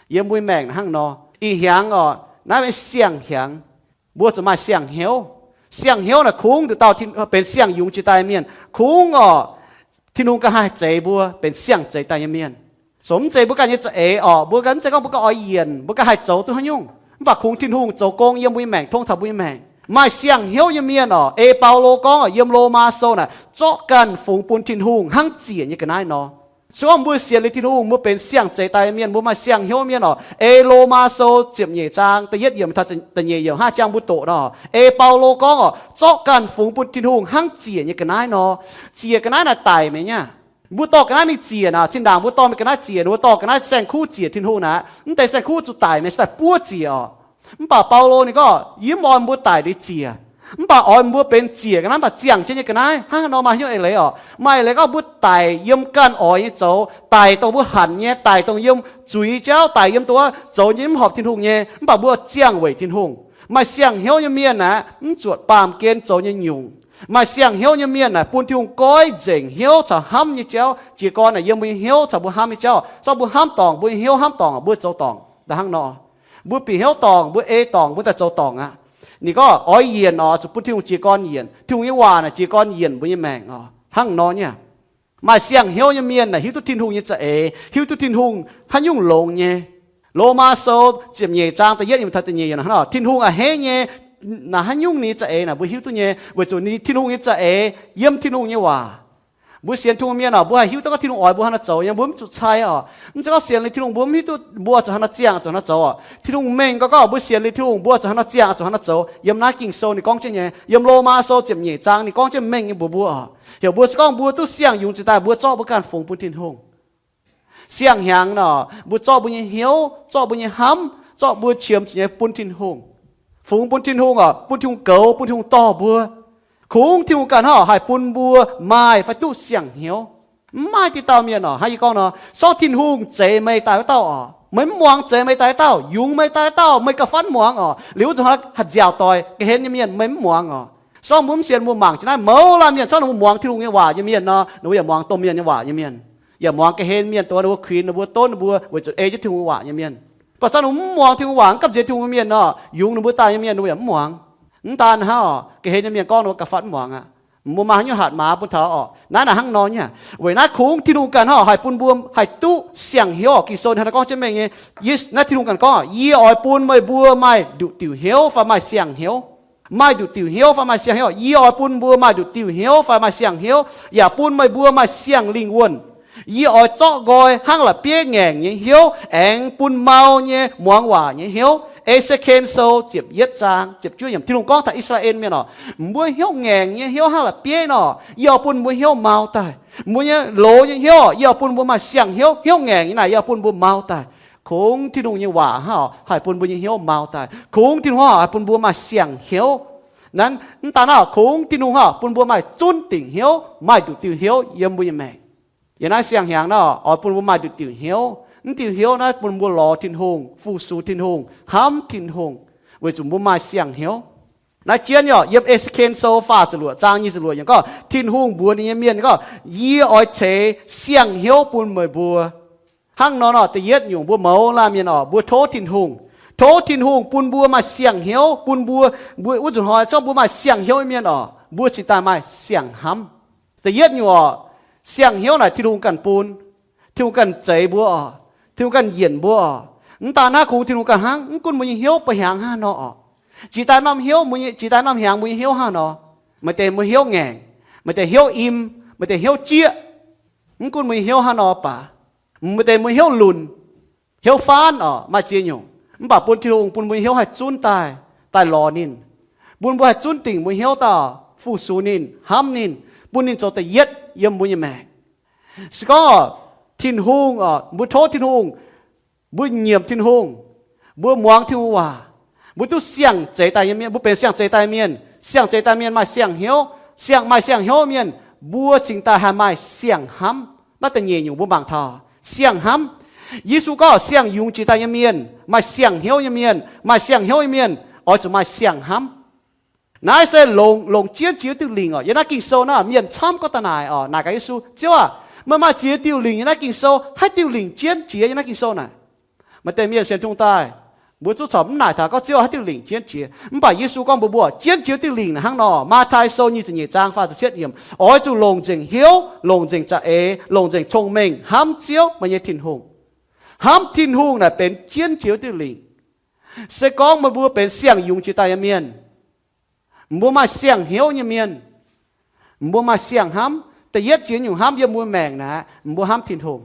Yiem mbuo maengc hnangv nor, ih hnyangx oc, naaiv benx siang-hnyangx. Mbuo zuqc maaih siang-hnyouv. Siang-hnyouv naaic kungx nduqc dauh benx siang-yungz jiex daaih nyei mienh. Kungx oc, Tin-Hungh ganh haih zeix mbuo benx siang-zeix daaih nyei mienh. Sou mv zeiz mbuo ganh nyei za'eix oc. Mbuo ganh mv zeiz gorngv mbuo ganh oix yienc, mbuo ganh haih zoux duqv haaix nyungc. Mv baac kungx Tin-Hungh zoux gong yiem mbuo nyei maengc, tong taux mbuo nyei maengc. Maaih siang-hnyouv nyei mienh oc, ei Baulo gorngv yiem Lomaa Sou naaic, zorqv ganh fungx bun Tin-Hungh hnangv ziec nyei ga'naaiv nor. Se gorngv mbuo sienx liuz Tin-Hungh, mbuo benx siang-zeix daaih mienh, mbuo maaih siang-hnyouv mienh oc. Ei Lomaa Sou ziepc nyeic zaang da'yietv yiemc taux da'nyeic yiemc hnangv jangx mbuo doqc nor, ei Baulo gorngv oc, zorqv ganh fungx bun Tin-Hungh hnangv ziec nyei ga'naaiv nor. Ziec ga'naaiv naaic daic meih nyei aqv. Mbuo dorh ga'naaiv mingh ziec naaic, zinh ndaangc mbuo dorh mingh ga'naaiv ziec, mbuo dorh ga'naaiv saeng-kuv ziec Tin-Hungh naaic, mv deix saeng-kuv zuqc daic meih, se daaih buov ziec oc. Mv baac Baulo ninh gorngv, yie mv oix mbuo daic liuz ziec, mv baac oix mbuo benx ziec ga'naaiv, mv baac ziangh jienv nyei ga'naaiv. Hnangv nor maaih hnyouv eix leiz oc. Maaih eix leiz gorngv mbuo daic yiem ganh oix nyei zoux, daic dongh mbuo hanc nyei, daic dongh yiem zuiz jauv, daic yiem dongh wuov zoux nyei mv horpc Tin-Hungh nyei, mv baac mbuo ziangh weic Tin-Hungh. Maaih siang-hnyouv nyei mienh aeqv, mv zuotc baamh gen zoux nyei nyungc. Maaih siang-hnyouv nyei mienh aeqv, bun Tin-Hungh goiv nzengc hnyouv caux hnamv nyei jauv. Jiez gorn aeqv, yiem mbuo nyei hnyouv caux mbuo hnamv nyei jauv. Zorqv mbuo hnamv dorngc, mbuo nyei hnyouv hnamv dorngc, mbuo zoux dorngc daaih hnangv nor. Mbuo bieqc hnyouv dorngc, mbuo ei dorngc, mbuo daaih zoux dorngc aqv. Ninh gorngv oix yienc oc, zuqc bun Tin-Hungh jiez gorn yienc. Tin-Hungh nyei waac naaic jiez gorn yienc mbuo nyei maengc oc. Hnangv nor nyei. Maaih siang-hnyouv nyei mienh naaic hiuv duqv Tin-Hungh nyei za'eix, hiuv duqv Tin-Hungh haaix nyungc longx nyei. Lomaa Sou ziepc nyeic zaang da'yietv yiemc taux da'nyeic yiemc hnangv nor, Tin-Hungh a'hneiv nyei, naaic haaix nyungc ninh nyei za'eix naaic mbuo hiuv duqv nyei, weic zuqc ninh Tin-Hungh nyei za'eix yiem Tin-Hungh nyei waac. Mbuo sienx Tin-Hungh mienh oc, mbuo haih hiuv duqv gorngv Tin-Hungh oix mbuo haaix nor zoux nyei, mbuo mv zuqc cai oc. Mv zeiz gorngv sienx liuz Tin-Hungh mbuo mv hiuv duqv mbuo zuqc haaix nor ziangh, zuqc haaix nor zoux oc. Tin-Hungh mengh gorngv, gorngv mbuo sienx liuz Tin-Hungh mbuo zuqc haaix nor ziangh, zuqc haaix nor zoux. Yiem naaiv Ging-Sou ninh gorngv jienv nyei, yiem Lomaa Sou ziepc nyeic zaang ninh gorngv jienv mengh nyei mbuox mbuo oc. Heuc mbuo se gorngv mbuo duqv siang-yungz jiex daaih mbuo zorqv mbuo ganh fungx bun Tin-Hungh. Siang-hnyangx nor, mbuo zorqv mbuo nyei hnyouv, zorqv mbuo nyei hnamv, zorqv mbuo qiemx zuqc nyei bun Tin-Hungh. Fungx bun Tin-Hungh oc, bun Tin-Hungh goux, bun Tin-Hungh dorh mbuo. Kungx Tin-Hungh ganh hnangv oc haih bun mbuo maaih fai duqv siang-hnyouv. Mv maaih diqc dauh mienh oc, hnangv yie gorngv nor, se gorngv Tin-Hungh zeix meih daaih wuov dauh oc, meih mv muangx zeix meih daaih wuov dauh, yungz meih daaih wuov dauh, meih gauh fatv muangx oc. Liuz wuov nzunc hnoi haih nziaauc doic ga'hlen nyei mienh meih mv muangx oc. Se gorngv mbuo mv sienx mbuo mangc jienv naaiv mouz laanh mienh, se gorngv ninh mbuo muangx Tin-Hungh nyei waac nyei mienh nor, ninh mbuo yaac muangx domh mienh nyei waac nyei mienh, yaac muangx ga'hlen mienh dongh ninh mbuo kuinx, ninh mbuo donv, ninh mbuo weic zuqc ei jienv Tin-Hungh nyei waac nyei mienh. Mv baac se gorngv ninh mbuo mv muangx Tin-Hungh waac, mv gamh nziex Tin-Hungh nyei mienh nor, yungz ninh mbuo daaih nyei mienh ninh mbuo yaac mv muangx. Mv daan hnangv oc, ga'hlen nyei mienh gorngv ninh mbuo gauh fatv mv muangx aqv. Mbuo maaih haaix nyungc hatc maaz bun taux oc. Naaiv naaic hnangv nor nyei. Weic naaiv kungx Tin-Hungh ganh hnangv oc haih bun mbuo haih duqv siang-heuc oc. Ging-Sou ninh hnangv naaiv gorngv jienv mengh nyei. Naaiv Tin-Hungh ganh gorngv, yie oix bun meih mbuo maaih nduqc diuc hnyouv fai maaih siang-hnyouv. Maaih nduqc diuc hnyouv fai maaih siang-hnyouv. Yie oix bun mbuo maaih nduqc diuc hnyouv fai maaih siang-hnyouv, yaac bun meih mbuo maaih siang-lingh wuonh. Yie oix zorqv nqoi hnangv la'bieiv ngaengc nyei hnyouv aengx bun mau nyei muangx waac nyei hnyouv. E^se^ken Sou ziepc yietv zaang ziepc juov yiemc, Tin-Hungh gorngv taux I^saa^laa^en Mienh oc, mbuo hnyouv ngaengc nyei hnyouv hnangv la'bieiv nor, yie oix bun mbuo hnyouv mau daaih. Mbuo nyei loz nyei hnyouv, yie oix bun mbuo maaih siang-hnyouv. Hnyouv ngaengc nyei naaic yie oix bun mbuo mau daaih. Kungx Tin-Hungh nyei waac hnangv oc haih bun mbuo nyei hnyouv mau daaih. Kungx Tin-Hungh hnangv oc haih bun mbuo maaih siang-hnyouv. Naaiv mv daan hnangv oc, kungx Tin-Hungh hnangv oc bun mbuo maaih zunv dingc hnyouv, maaih nduqc diuh hnyouv yiem mbuo nyei maengc. Yiem naaiv siang-hnyangx naaiv oc, oix bun mbuo maaih nduqc diuh hnyouv. Mv diuh hnyouv naaiv bun mbuo lorz Tin-Hungh, fu-sux Tin-Hungh, hnamv Tin-Hungh, weic zuqc mbuo maaih siang-hnyouv. Naaiv jienv oc, yiem E^se^ken Sou faah ziepc luoqc zaang nyic ziepc luoqc yiemc gorngv, Tin-Hungh mbuox ninh nyei mienh gorngv, yie oix ceix siang-hnyouv bun meih mbuo. Hnangv nor nor, da'yietv nyungc mbuo mouz laanh mienh oc, mbuo tov Tin-Hungh. Tov Tin-Hungh bun mbuo maaih siang-hnyouv, bun mbuo, mbuo wuov nzunc hnoi se gorngv mbuo maaih siang-hnyouv nyei mienh oc, mbuo cingx daaih maaih siang-hnamv. Da'yietv nyungc oc, siang-hnyouv naaic Tin-Hungh ganh bun. Tin-Hungh ganh zeix mbuo oc. Tin-Hungh ganh yienc mbuo oc. Mv daan hnangv, kungx Tin-Hungh ganh hnangv, mv gunv mbuo nyei hnyouv ba'hnyangx hnangv nor oc. Jiex daaih norm hnyouv, jiex daaih norm hnyangx mbuo nyei hnyouv hnangv nor. Maaih deix mbuo hnyouv ngaengc, maaih deix hnyouv im, maaih deix hnyouv jieqv. Mv gunv mbuo nyei hnyouv hnangv nor baac, maaih deix mbuo hnyouv lunc, hnyouv faanv oc, maaih ziex nyungc. Mv baac bun Tin-Hungh bun mbuo nyei hnyouv haih zunv daaih, daaih lorz ninh. Bun mbuo haih zunv dingc mbuo hnyouv daaih, fu-sux ninh, hnamv ninh, bun ninh zoux da'yietv yiem mbuo nyei maengc. Se gorngv oc, Tin-Hungh oc, mbuo tov Tin-Hungh, mbuo nyiemc Tin-Hungh, mbuo muangx Tin-Hungh waac, mbuo duqv siang-zeix daaih nyei mienh, mbuo benx siang-zeix daaih mienh. Siang-zeix daaih mienh maaih siang-hnyouv. Siang, maaih siang-hnyouv mienh, mbuo cingx daaih haih maaih siang-hnamv. Naaiv da'nyeic nyungc mbuo mangc taux siang-hnamv. Yesu gorngv siang-yungz jiex daaih nyei mienh, maaih siang-hnyouv nyei mienh, maaih siang-hnyouv nyei mienh oix zuqc maaih siang-hnamv. Naaiv se longc, longc jienv ziex diuh lingc oc. Yiem naaiv Ging-Sou naaiv mienh camv gorngv daaih naaic oc, naaic gaax Yesu, Ziouv aac, meih maaih ziex diuh lingc yiem naaiv Ging-Sou, haaix diuh lingc jienv jiex yiem naaiv Ging-Sou naaic? Maaih deix mienh sienx Tin-Hungh daaih, mbuo zungv corc mv naaic taux gorngv Ziouv haaix diuh lingc jienv jiex. Mv baac Yesu gorngv mbuox mbuo, jienv ziex diuh lingc naaic hnangv nor. Matv^tai Sou nyic ziepc nyeic zaang faah ziepc cietv yiemc, oix zuqc longc nzengc hnyouv, longc nzengc za'eix, longc nzengc cong-mengh hnamv Ziouv meih nyei Tin-Hungh. Hnamv Tin-Hungh naaic benx jienv ziex diuh lingc. Se gorngv meih mbuo benx siang-yungz jiex daaih nyei mienh, mbuo maaih siang-hnyouv nyei mienh, mbuo maaih siang-hnamv, Da'yietv jiex nyungc hnamv yiem mbuo maengc naaic, mbuo hnamv Tin-Hungh.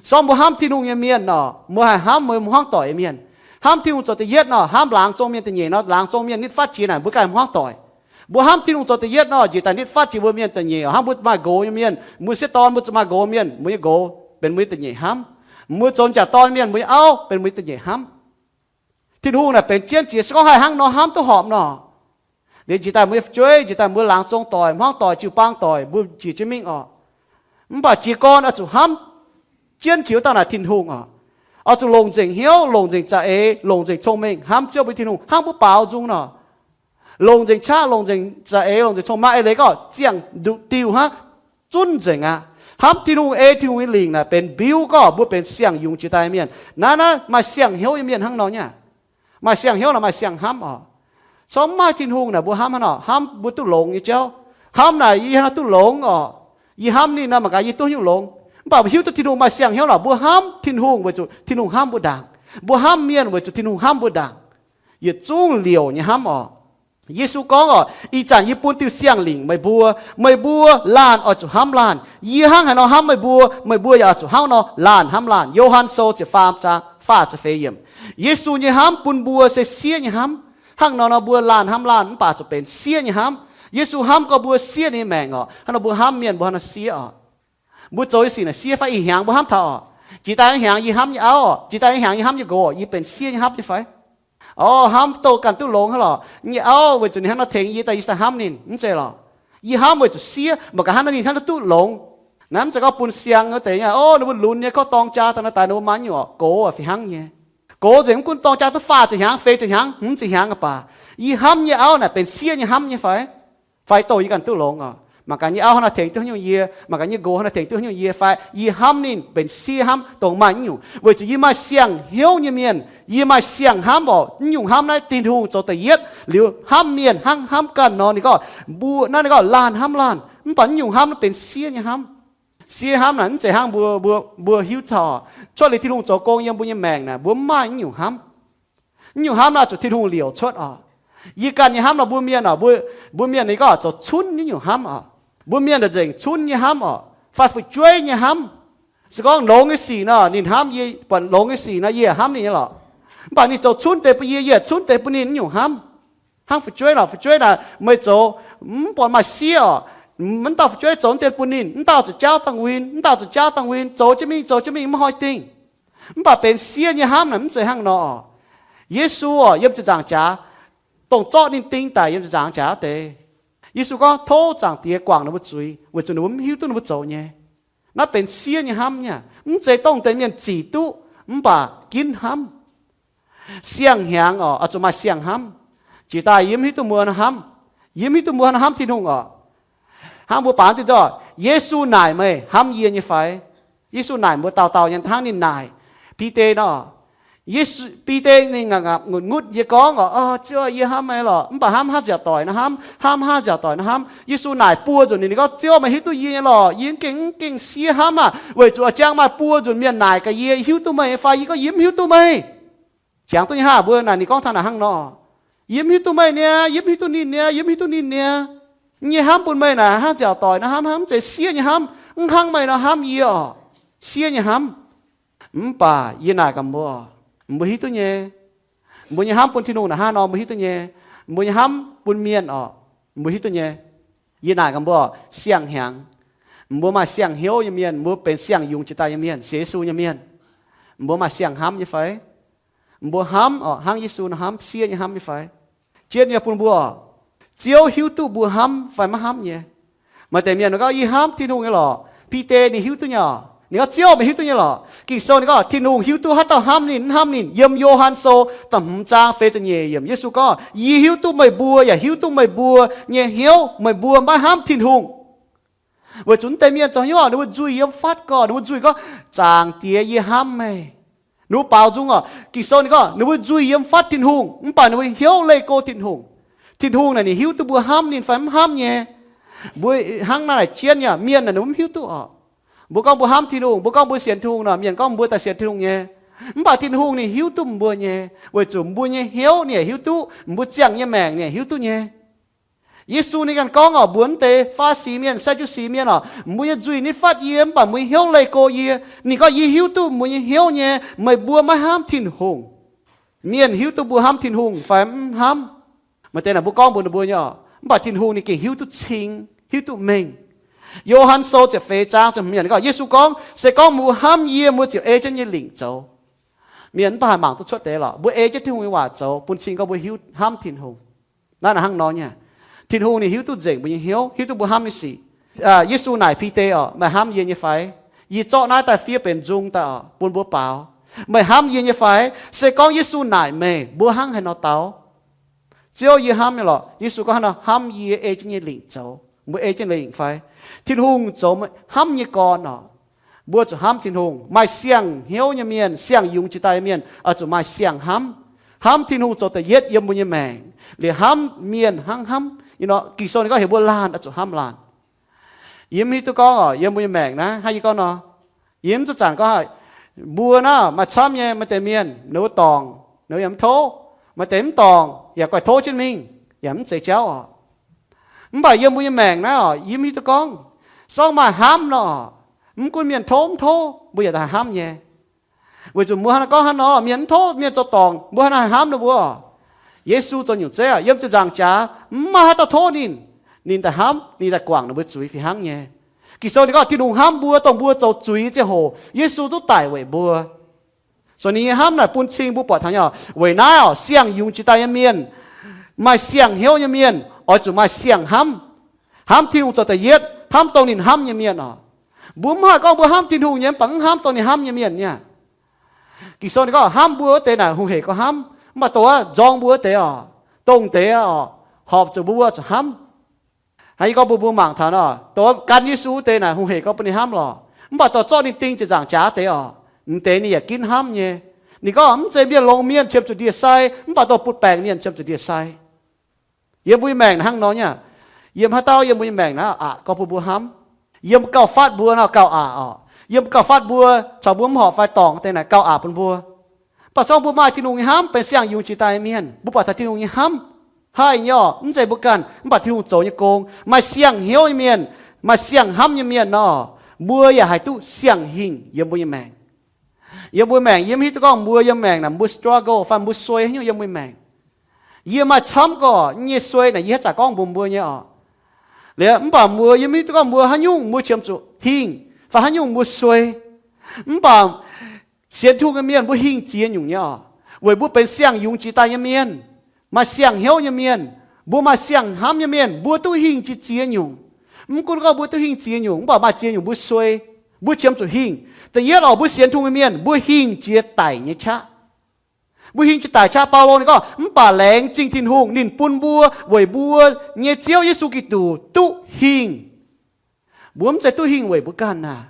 Sorng mbuo hnamv Tin-Hungh nyei mienh nor, mbuo haih hnamv mbuo hmuangv doic nyei mienh. Hnamv Tin-Hungh zoux da'yietv nor, hnamv laangz zong mienh da'nyeic nor, laangz zong mienh nitv fatv jiex naaic mbuo ganh hmuangv doic. Mbuo hnamv Tin-Hungh zoux da'yietv nor, njiec daaih nitv fatv jiex mbuo mienh da'nyeic oc. Hnamv mbuo maaih nqox nyei mienh, mbuo sieqv dorn mbuo zuqc maaih nqox mienh, mbuo nyei nqox benx mbuo nyei da'nyeic hnamv. Mbuo zoux nziaauc dorn mienh, mbuo nyei auv benx mbuo nyei da'nyeic hnamv. Tin-Hungh naaic benx jienv jiex, se gorngv haih hnangv nor hnamv duqv horpc nor, liuz njiec daaih mbuo nyei fu'jueiv, njiec daaih mbuo laangz zong doic, hmuangv doic, jiu-baang doic, mbuo njiec jienv mingh oc. Mv baac jiez gorn oix zuqc hnamv jienv jiex wuov dauh naaic Tin-Hungh oc. Oix zuqc longc nzengc hnyouv, longc nzengc za'eix, longc nzengc cong-mengh hnamv Ziouv mbuo Tin-Hungh hnangv mbuo baaux nzung nor. Longc nzengc qaqv, longc nzengc za'eix, longc nzengc cong-mengh, maaih eix leiz gorngv ziangh nduqc diuh hnangv, zunv nzengc aqv. Hnamv Tin-Hungh, ei Tin-Hungh nyei lingc naaic benx mbiuv gorngv mbuo benx siang-yungz jiex daaih nyei mienh. Naaiv, naaiv maaih siang-hnyouv nyei mienh hnangv nor nyei. Maaih siang-hnyouv naaic maaih siang-hnamv oc. Corc mv maaih Tin-Hungh naaic mbuo hnamv hnangv nor, hnamv mbuo duqv longx nyei jauv. Hnamv naaic yie hnangv duqv longx oc. Yie hnamv ninh nor mangc gaax yie duqv nyungc longx. Mv baac mbuo hiuv duqv Tin-Hungh maaih siang-hnyouv naaic, mbuo hnamv Tin-Hungh weic zuqc Tin-Hungh hnamv mbuo ndaangc. Mbuo hnamv mienh weic zuqc Tin-Hungh hnamv mbuo ndaangc. Yietc zungv liouc nyei hnamv oc. Yesu gorngv oc, ih zanc yie bun diuh siang-lingc meih mbuo, meih mbuo laanh oix zuqc hnamv laanh. Yie hnangv haaix nor hnamv meih mbuo, meih mbuo yaac oix zuqc hnangv nor laanh hnamv laanh. Yo^han Sou ziepc faam zaang faah ziepc feix yiemc. Yesu nyei hnamv bun mbuo se siev nyei hnamv. Hnangv nor nor mbuo laanh hnamv laanh mv baac zuqc benx siev nyei hnamv. Yesu hnamv gorngv mbuo siev ninh nyei maengc oc. Hnangv nor mbuo hnamv mienh mbuo hnangv nor siev oc. Mbuo zoux nyei sic naaic siev fai? Ih hnyangx mbuo hnamv taux oc, jiex daaih hnyangx yie hnamv nyei auv oc, jiex daaih hnyangx yie hnamv nyei nqox oc, yie benx siev nyei hnamv nyei fai? Oc, hnamv doh ganh duqv longx hnangv lorqc. Nyei auv weic zuqc ninh hnangv nor tengx yie daaih, yie daaih hnamv ninh, mv zeiz lorqc. Yie hnamv weic zuqc siev, mangc gaax hnangv naaiv ninh hnangv nor duqv longx. Naaiv mv zeiz gorngv bun siang wuov deix nyei, o, ninh mbuo lunx nyei, gorngv dorng jaa daaih nor, daaih ninh mbuo maaih nyungc oc, gox fih hnangv nyei. Gox nzengc mv gunv dorng jaa duqv faah ziepc hnyangx, feix ziepc hnyangx, hmz ziepc hnyangx aqv baac, yie hnamv nyei auv naaic benx siev nyei hnamv nyei fai? Fai doh yie ganh duqv longx oc. Mangc gaax nyei auv hnangv nor tengx duqv haaix nyungc yie, mangc gaax nyei nqox hnangv nor tengx duqv haaix nyungc yie fai? Yie hnamv ninh benx siev hnamv dongh maaih nyungc, weic zuqc yie maaih siang-hnyouv nyei mienh, yie maaih siang-hnamv oc. Nyungc hnamv naaiv Tin-Hungh zoux da'yietv, liuz hnamv mienh hnangv hnamv ganh nor. Ninh gorngv mbuo naaiv, ninh gorngv laanh hnamv laanh, mv baac nyungc hnamv naaiv benx siev nyei hnamv. Siev hnamv naaic mv zeiz hnangv mbuo, mbuo, mbuo hiuv taux, cuotv liuz Tin-Hungh zoux gong yiem mbuo nyei maengc naaic, mbuo mv maaih nyungc hnamv. Nyungc hnamv naaiv zuqc Tin-Hungh liouc cuotv oc. Yie ganh nyei hnamv nor, mbuo mienh oc, mbuo, mbuo mienh ninh gorngv zoux cunv nyei nyungc hnamv oc. Mbuo mienh nzengc cunv nyei hnamv oc, fai fu'jueiv nyei hnamv. Se gorngv longx nyei sic nor, ninh hnamv yie, buatc longx nyei sic nor, yie hnamv ninh nyei lorqc. Mv baac ninh zoux cunv deix bun yie, yie cunv deix bun ninh nyungc hnamv. Hnangv fu'jueiv lorqc, fu'jueiv naaic meih zoux mv buatc maaih siev oc, mv dauh fu'jueiv zoux deix bun ninh, mv dauh zuqc jaauv dangh win, mv dauh zuqc jaauv dangh win, zoux jienv mingh, zoux jienv mingh, mv haih dingh. Mv baac benx siev nyei hnamv naaic mv zeiz hnangv nor oc. Yesu oc, yiem ziepc nzaangc jaax, dongh zorqv ninh ding daic yiem ziepc nzaangc jaax wuov deix, Yesu gorngv, tov Zaangc Diex guangc ninh mbuo zuiz, weic zuqc ninh mbuo mv hiuv duqv ninh mbuo zoux nyei. Naaiv benx siev nyei hnamv nyei. Mv zeiz dongh deix mienh zic duqv, mv baac ginv hnamv. Siang-hnyangx oc, oix zuqc maaih siang-hnamv. Jiex daaih yie mv hiuv duqv mbuo hnangv nor hnamv. Yie mv hiuv duqv mbuo hnangv nor hnamv Tin-Hungh oc. Hnangv mbuo baamz diuh zorqv, Yesu naaic meih hnamv yie nyei fai? Yesu naaic mbuo dauh dauh nyei hnangv ninh naaic Bide nor. Yesu, Bide ninh ngaapc ngaapc ngutc ngutv nyei gorngv oc, Ziouv, yie hnamv meih lorqc, mv baac hnamv hnangv nziaauc doic nor hnamv, hnamv hnangv nziaauc doic nor hnamv. Yesu naaic buo nzunc ninh, ninh gorngv, Ziouv, meih hiuv duqv yie nyei lorqc. Yie mv gengh, mv gengh siev hnamv aqv, weic zuqc jangx maaih buo nzunc mienh naaic gaax yie, hiuv duqv meih fai? Yie gorngv, yie mv hiuv duqv meih. Jangx duqv nyei hnangv, mbuo naaic ninh gorngv taux naaic hnangv nor, yie mv hiuv duqv meih niaa, yie mv hiuv duqv ninh niaa, yie mv hiuv duqv ninh niaa. Yie nyei hnamv bun meih naaic hnangv nziaauc doic nor hnamv, hnamv mv zeiz siev nyei hnamv, mv hnangv meih nor hnamv yie oc. Siev nyei hnamv. Mv baac yie naaic gaax mbuo, mbuo hiuv duqv nyei. Mbuo nyei hnamv bun Tin-Hungh naaic hnangv nor mbuo hiuv duqv nyei. Mbuo nyei hnamv bun mienh oc, mbuo hiuv duqv nyei. Yie naaic gaax mbuo, siang-hnyangx, mbuo maaih siang-hnyouv nyei mienh, mbuo benx siang-yungz jiex daaih nyei mienh, sienx Yesu nyei mienh, mbuo maaih siang-hnamv nyei fai? Mbuo hnamv oc, hnangv Yesu nor hnamv, siev nyei hnamv nyei fai? Jienv nyei bun mbuo, Ziouv hiuv duqv mbuo hnamv fai maiv hnamv nyei. Maaih deix mienh gorngv, yie hnamv Tin-Hungh nyei lorqc. Bide ninh hiuv duqv nyei oc. Ninh gorngv, Ziouv meih hiuv duqv nyei lorqc. Ging-Sou ninh gorngv Tin-Hungh hiuv duqv haaix dauh hnamv ninh mv hnamv ninh. Yiem Yo^han Sou da'hmz zaang feix ziepc nyeic yiemc, Yesu gorngv, yie hiuv duqv meih mbuo yaac hiuv duqv meih mbuo nyei hnyouv, meih mbuo maiv hnamv Tin-Hungh. Weic zuqc naaiv deix mienh zoux hnyouv oc, ninh mbuo nzuih yiem fatv gorngv, ninh mbuo nzuih gorngv, Zaangc Diex, yie hnamv meih. Ninh mbuo baaux nzung oc. Ging-Sou ninh gorngv ninh mbuo nzuih yiem fatv Tin-Hungh, mv baac ninh mbuo hnyouv leih go Tin-Hungh. Tin-Hungh naaic ninh hiuv duqv mbuo hnamv ninh fai mv hnamv nyei. Mbuo hnangv naaiv naaic jienv nyei mienh naaic ninh mbuo mv hiuv duqv oc. Mbuo gorngv mbuo hnamv Tin-Hungh, mbuo gorngv mbuo sienx Tin-Hungh nor, mienh gorngv mbuo daaih sienx Tin-Hungh nyei. Mv baac Tin-Hungh ninh hiuv duqv mbuo nyei, weic zuqc mbuo nyei hnyouv ninh yaac hiuv duqv, mbuo ziangh nyei maengc ninh yaac hiuv duqv nyei. Yesu ninh ganh gorngv oc, mbuox mv deix Faa^li^si Mienh, Saa^ndu^si Mienh oc, mbuo nyei nzuih nitv fatv yie, mv baac mbuo nyei hnyouv leih go yie. Ninh gorngv, yie hiuv duqv mbuo nyei hnyouv nyei, meih mbuo maiv hnamv Tin-Hungh. Mienh hiuv duqv mbuo hnamv Tin-Hungh fai mv hnamv, maaih deix naaic mbuo gorngv mbuox ninh mbuo nyei oc, mv baac Tin-Hungh ninh gengh hiuv duqv cing, hiuv duqv mengh. Yo^han Sou ziepc feix zaang ziepc hmz gorngv, Yesu gorngv, se gorngv mbuo hnamv yie, mbuo ziouc ei jienv nyei lingc zoux. Mienh mv baac haih mangc duqv cuotv deix lorqc, mbuo ei jienv Tin-Hungh nyei waac zoux bun cing gorngv mbuo hiuv hnamv Tin-Hungh. Naaiv naaic hnangv nor nyei. Tin-Hungh ninh hiuv duqv nzengc mbuo nyei hnyouv, hiuv duqv mbuo hnamv nyei sic. Yesu naaic Bide oc, meih hnamv yie nyei fai? Yie zorqv naaiv daaih fiev benx nzung daaih oc, bun mbuo baaux. Meih hnamv yie nyei fai? Se gorngv Yesu naaic meih, mbuo hnangv haaix nor daux? Ziouv, yie hnamv nyei lorqc. Yesu gorngv hnangv nor, hnamv yie, ei jienv nyei lingc zoux. Mbuo ei jienv lingc fai? Tin-Hungh zoux hnamv nyei gorn oc. Mbuo zuqc hnamv Tin-Hungh. Maaih siang-hnyouv nyei mienh, siang-yungz jiex daaih nyei mienh oix zuqc maaih siang-hnamv. Hnamv Tin-Hungh zoux da'yietv yiem mbuo nyei maengc, liuz hnamv mienh hnangv hnamv. Ging-Sou ninh gorngv heuc mbuo laanh oix zuqc hnamv laanh. Yie mv hiuv duqv gorngv oc, yiem mbuo nyei maengc naaiv hnangv yie gorngv nor, yie mv zanc-zanc gorngv, mbuo naaiv maaih camv nyei maaih deix mienh, ninh mbuo dorngc, ninh mbuo yaac mv tov. Maaih deix mv dorngc yaac guaih tov jienv mingh, yaac mv zeiz jauv oc. Mv baac yiem mbuo nyei maengc naaiv oc, yie mv hiuv duqv gorngv, se gorngv maaih hnamv nor, mv gunv mienh tov mv tov, mbuo yaac haih hnamv nyei. Weic zuqc mbuo hnangv naaiv gorngv hnangv nor, mienh mv tov, mienh zoux dorngc, mbuo hnangv naaiv haih hnamv ninh mbuo oc. Yesu zoux nyungc zeiv yiem ziepc nzaangc jaax, mv maaih haaix dauh tov ninh. Ninh daaih hnamv, ninh daaih guangc ninh mbuo zuiz fih hnangv nyei. Ging-Sou ninh gorngv Tin-Hungh hnamv mbuo, dongh mbuo zoux zuiz nyei ziangh hoc, Yesu zungv daic weic mbuo. So ninh nyei hnamv naaic bun cing mbuo buatc taux nyei oc. Weic naaiv oc, siang-yungz jiex daaih nyei mienh, maaih siang-hnyouv nyei mienh oix zuqc maaih siang-hnamv. Hnamv Tin-Hungh zoux da'yietv, hnamv dongh ninh hnamv nyei mienh oc. Mbuo mv haih gorngv mbuo hnamv Tin-Hungh nyei mv baac mv hnamv dongh ninh hnamv nyei mienh nyei. Ging-Sou ninh gorngv hnamv mbuo wuov deix naaic hungh hec gorngv hnamv, mv baac dongh wuov nzorng mbuo wuov deix oc, dongh deix oc, horpc zuqc mbuo zuqc hnamv. Hnangv yie gorngv bun mbuo mangc taux nor, dongh gan Yesu wuov deix naaic hungh hec gorngv bun ninh hnamv lorqc. Mv baac dongh zorqv ninh ding ziepc nzaangc jaax deix oc, m'deix ninh yaac ginv hnamv nyei. Ninh gorngv mv zeiz mienh longx mienh qiemx zuqc ndie-sai, mv baac dongh butv-baengc mienh qiemx zuqc ndie-sai. Yiem mbuo nyei maengc hnangv nor nyei. Yiem haaix dauh yiem mbuo nyei maengc naaiv aqc gorngv bun mbuo hnamv. Yiem gauh fatv mbuo nor gauh aqc oc. Yiem gauh fatv mbuo caux mbuo mv horpc fai dorngc deix naaic gauh aqc bun mbuo. Mv baac se gorngv mbuo maaih Tin-Hungh nyei hnamv, benx siang-yungz jiex daaih nyei mienh, mbuo buatc taux Tin-Hungh nyei hnamv. Haih nyei oc, mv zeiz mbuo ganh, mv baac Tin-Hungh zoux nyei gong. Maaih siang-hnyouv nyei mienh, maaih siang-hnamv nyei mienh nor, mbuo yaac haih duqv siang-hingh yiem mbuo nyei maengc. Yiem mbuo maengc, yie mv hiuv duqv gorngv mbuo yiem maengc naaic mbuo struggle fai mbuo suei haaix nyungc yiem mbuo maengc. Yie maaih camv gorx nyei suei naaic yie haaix zanc gorngv mbuox mbuo nyei oc. Liuz mv baac mbuo, yie mv hiuv duqv gorngv mbuo haaix nyungc mbuo qiemx zuqc hingh, fai haaix nyungc mbuo suei. Mv baac sienx Tin-Hungh nyei mienh mbuo hingh ziex nyungc nyei oc. Weic mbuo benx siang-yungz jiex daaih nyei mienh, maaih siang-hnyouv nyei mienh, mbuo maaih siang-hnamv nyei mienh, mbuo duqv hingh jiex ziex nyungc. Mv gunv gorngv mbuo duqv hingh ziex nyungc, mv baac maaih ziex nyungc mbuo suei, mbuo qiemx zuqc hingh. Da'yietv oc, mbuo sienx Tin-Hungh nyei mienh mbuo hingh jiex daic nyei qaqv. Mbuo hingh jiex daic qaqv. Baulo ninh gorngv, mv baac laengz zingh Tin-Hungh, ninh bun mbuo weic mbuo nyei Ziouv Yesu Giduc duqv hingh. Mbuo mv zeiz duqv hingh weic mbuo ganh naaic,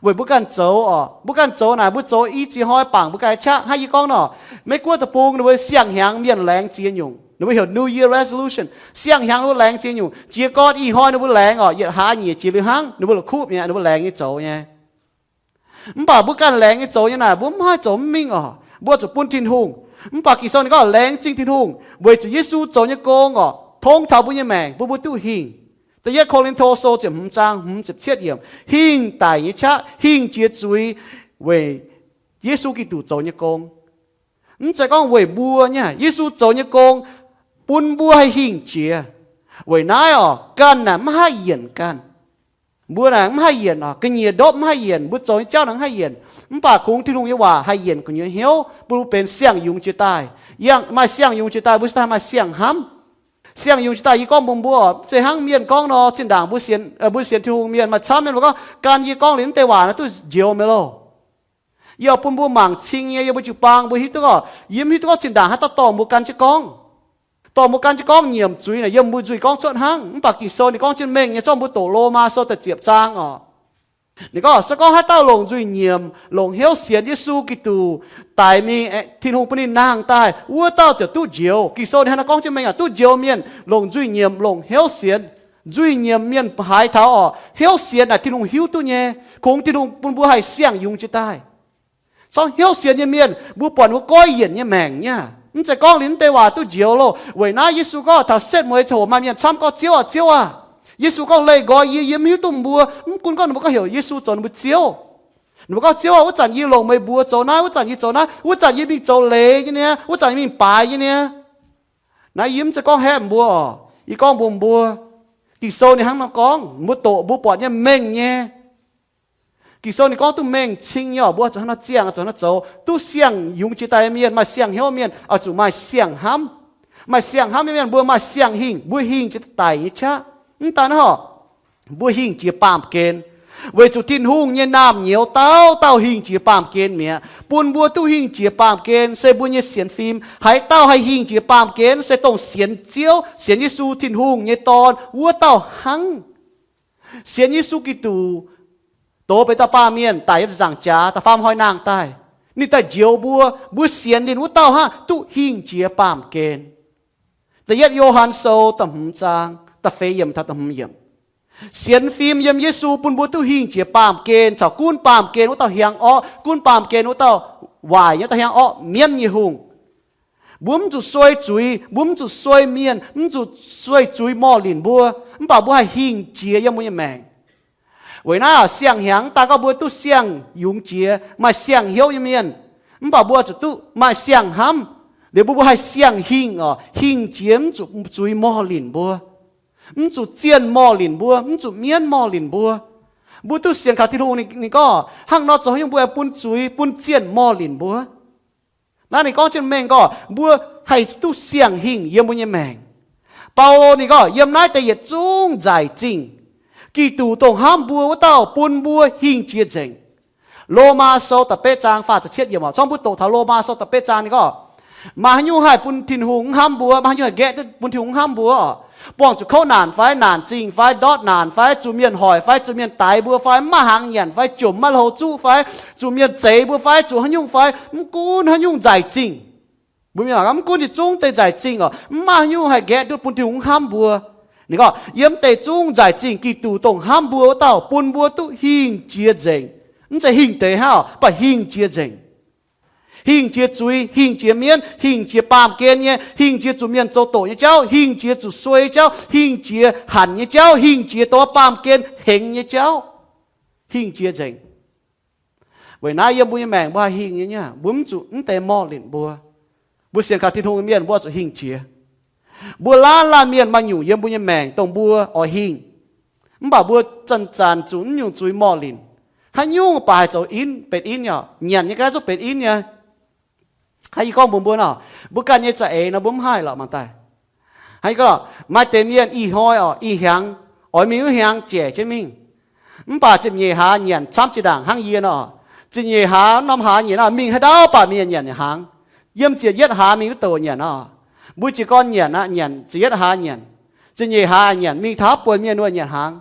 weic mbuo ganh zoux oc. Mbuo ganh zoux naaic, mbuo zoux i ziex hnoi bangc mbuo ganh qaqv. Hnangv yie gorngv nor, Meiv-Guoqv deic-bung ninh mbuo siang-hnyangx mienh laengz ziex nyungc, ninh mbuo heuc New Year resolution. Siang-hnyangx ninh mbuo laengz ziex nyungc. Jiez gorn ih hnoi ninh mbuo laengz oc, yietc hlaax nyeic jiex liuz hnangv ninh mbuo la'kuqv mi'aqv, ninh mbuo laengz nyei zoux nyei. Mv baac mbuo ganh laengz nyei zoux nyei naaic, mbuo mv haih zoux mv mingh oc. Mbuo zuqc bun Tin-Hungh. Mv baac Ging-Sou ninh gorngv laengz zingh Tin-Hungh weic zuqc Yesu zoux nyei gong oc, tong taux mbuo nyei maengc bun mbuo duqv hingh. Da'yietv Ko^lin^to Sou ziepc hmz zaang hmz ziepc cietv yiemc, hingh daic nyei qaqv, hingh jiex zuiz weic Yesu Giduc zoux nyei gong. Mv zeiz gorngv weic mbuo nyei, Yesu zoux nyei gong bun mbuo haih hingh jiex. Weic naaiv oc, ganh naaic mv haih yienc ganh. Mbuo naaic mv haih yienc oc, ga'nyiec ndopv mv haih yienc, mbuo zoux nyei jauv naaic mv haih yienc. Mv baac kungx Tin-Hungh nyei waac haih yienc gu'nyuoz hnyouv, bun mbuo benx siang-yungz jiex daaih. Yangh maaih siang-yungz jiex daaih, mbuo cingx daaih maaih siang-hnamv. Siang-yungz jiex daaih, yie gorngv mbuox mbuo oc, mv zeiz hnangv mienh gorngv nor, zinh ndaangc mbuo sienx, mbuo sienx Tin-Hungh mienh maaih camv mienh mbuo gorngv, gan yie gorngv liuz mv deix waac naaic duqv njoux meih loh. Yie oix bun mbuo mangc cing nyei, yie mbuo jiu-baang mbuo hiuv duqv oc, yie mv hiuv duqv gorngv zinh ndaangc haaix dauh dorh mbuo gan jienv gorngv. Dorh mbuo gan jienv gorngv nyiemc zuiz naaic yiem mbuo nzuih gorngv cuotv hnangv, mv baac Ging-Sou ninh gorngv jienv mengh nyei, zorqv mbuo doqc Lomaa Sou da'ziepc zaang oc. Ninh gorngv, se gorngv haaix dauh longc nzuih nyiemc, longc hnyouv sienx Yesu Giduc daic mingh, Tin-Hungh bun ninh nangh daaih, wuov dauh ziouc duqv njoux. Ging-Sou ninh hnangv naaiv gorngv jienv mengh aqv, duqv njoux mienh longc nzuih nyiemc, longc hnyouv sienx. Nzuih nyiemc mienh haiz taux oc, hnyouv sienx naaic Tin-Hungh hiuv duqv nyei. Kungx Tin-Hungh bun mbuo haih siang-yungz jiex daaih. Corc hnyouv sienx nyei mienh, mbuo buatc ninh mbuo goiv yienc nyei maengc nyei. Mv zeiz gorngv liuz mv deix waac duqv njoux loh. Weic naaiv Yesu gorngv taux setv mueiz ziangh hoc maaih mienh camv gorngv, Ziouv aah, Ziouv aah! Yesu gorngv, Leih nqoi yie, yie mv hiuv duqv meih mbuo. Mv gunv gorngv ninh mbuo gorngv heuc Yesu zoux ninh mbuo Ziouv, ninh mbuo gorngv, Ziouv aah, wuov zanc yie longc meih mbuox zoux naaiv, wuov zanc yie zoux naaiv, wuov zanc yie mingh zoux leiz nyei niaa, wuov zanc yie mingh baaix nyei niaa. Naaiv yie mv zeiz gorngv haeqv mbuo oc. Yie gorngv mbuox mbuo, Ging-Sou ninh hnangv nor gorngv, mbuo doqc mbuo buatc nyei mengh nyei. Ging-Sou ninh gorngv duqv mengh cing nyei oc. Mbuo zuqc hnangv nor ziangh, zuqc hnangv nor zoux. Duqv siang-yungz jiex daaih nyei mienh, maaih siang-hnyouv mienh oix zuqc maaih siang-hnamv. Maaih siang-hnamv nyei mienh mbuo maaih siang-hingh, mbuo hingh jiex daic nyei qaqv. Mv daan naaiv oc, mbuo hingh jiex baamh gen. Weic zuqc Tin-Hungh nyei naamh nyouz dauh dauh hingh jiex baamh gen mi'aqv. Bun mbuo duqv hingh jiex baamh gen se mbuo nyei sienx fim. Haaix dauh haih hingh jiex baamh gen se dongh sienx Ziouv, sienx Yesu, Tin-Hungh nyei Dorn, wuov dauh hnangv. Sienx Yesu Giduc, doz benx dauh baamh mienh daic yiem zaangc jaax da'faam hnoi nangh daaih, ninh daaih njoux mbuo. Mbuo sienx ninh wuov dauh hnangv duqv hingh jiex baamh gen. Da'yietv Yo^han Sou da'hmz zaang da'feix yiemc taux da'hmz yiemc. Sienx fim yiem Yesu bun mbuo duqv hingh jiex baamh gen caux gunv baamh gen wuov dauh hiaang orqv, gunv baamh gen wuov dauh waaic nyei, wuov dauh hiaang orqv mienv nyei hungh. Mbuo mv zuqc suei zuiz, mbuo mv zuqc suei mienh, mv zuqc suei zuiz morh linc mbuo, mv baac mbuo haih hingh jiex yiem mbuo nyei maengc. Weic naaiv siang-hnyangx daaih gorngv mbuo duqv siang-yungz jiex, maaih siang-hnyouv nyei mienh, mv baac mbuo zuqc duqv maaih siang-hnamv, liuz mbuo, mbuo haih siang-hingh oc, hingh jiex mv zuqc zuiz morh linc mbuo, mv zuqc zienh morh linc mbuo, mv zuqc mienv morh linc mbuo. Mbuo duqv sienx kaux Tin-Hungh, ninh gorngv hnangv nor zoux haaix nyungc mbuo aengx bun zuiz bun zienh morh linc mbuo. Naaiv ninh gorngv jienv mengh gorngv mbuo haih duqv siang-hingh yiem mbuo nyei maengc. Baulo ninh gorngv yiem naaiv deix yietc zungv nzaic zingh, Giduc dongh hnamv mbuo wuov dauh bun mbuo hingh jiex nzengc. Lomaa Sou da'betv zaang faah ziepc cietv yiemc oc. Zorngv mbuo doqc taux Lomaa Sou da'betv zaang ninh gorngv, maaih haaix nyungc haih bun Tin-Hungh mv hnamv mbuo? Maaih haaix nyungc haih nqaeqv duqv bun Tin-Hungh mv hnamv mbuo? Buangh zuqc kouv naanc fai, naanc zingh fai, ndortv naanc fai, zuqc mienh hoic fai, zuqc mienh daix mbuo fai, mv maaih hnaangx nyanc fai, jomc maiv hlo zuqv fai, zuqc mienh zeix mbuo fai, zuqc haaix nyungc fai, mv gunv haaix nyungc nzaic zingh, mbuo mienh mv gunv yietc zungv deix nzaic zingh oc, mv maaih haaix nyungc haih nqaeqv duqv bun Tin-Hungh mv hnamv mbuo. Ninh gorngv yiem deix zungv nzaic zingh Giduc dongh hnamv mbuo wuov dauh bun mbuo duqv hingh jiex nzengc. Mv zeiz hingh deix hnangv, mv baac hingh jiex nzengc. Hingh jiex zuiz, hingh jiex mienv, hingh jiex baamh gen nyei, hingh jiex zuqc mienh zoux doqc nyei jauv, hingh jiex zuqc suei jauv, hingh jiex hanc nyei jauv, hingh jiex dongh baamh gen hengx nyei jauv, hingh jiex nzengc. Weic naaiv yiem mbuo nyei maengc mbuo haih hingh nyei, mbuo mv zuqc mv deix morh linc mbuo. Mbuo sienx kaux Tin-Hungh nyei mienh mbuo zuqc hingh jiex. Mbuo laanh laanh mienh maaih nyungc yiem mbuo nyei maengc dongh mbuo oix hingh, mv baac mbuo zanc-zanc zuqc mv nyungc zuiz morh linc. Haaix nyungc baac haih zoux inv, benx inv nyei. Nyanc nyei ga'naaiv zungv benx inv nyei. Hnangv yie gorngv mbuox mbuo nor, mbuo ganh nyei za'eix nor mbuo mv haih lorqc mangc daaih. Hnangv yie gorngv, maaih deix mienh ih hnoi oc, ih hnyangx oix mingh wuov hnyangx jaic jienv mingh, mv baac ziepc nyeic hlaax nyanc camv jiex ndaangc hnangv yie nor. Ziepc nyeic hlaax norm hlaax nyanc nor mingh haaix ndau baac mienh nyanc hnaangx. Yiem ziepc yietv hlaax mingh wuov douc nyanc nor, mbuo jiez gorn nyanc aqv, nyanc ziepc yietv hlaax nyanc, ziepc nyeic hlaax nyanc, mingh taux buonc mienh wuov nyanc hnaangx.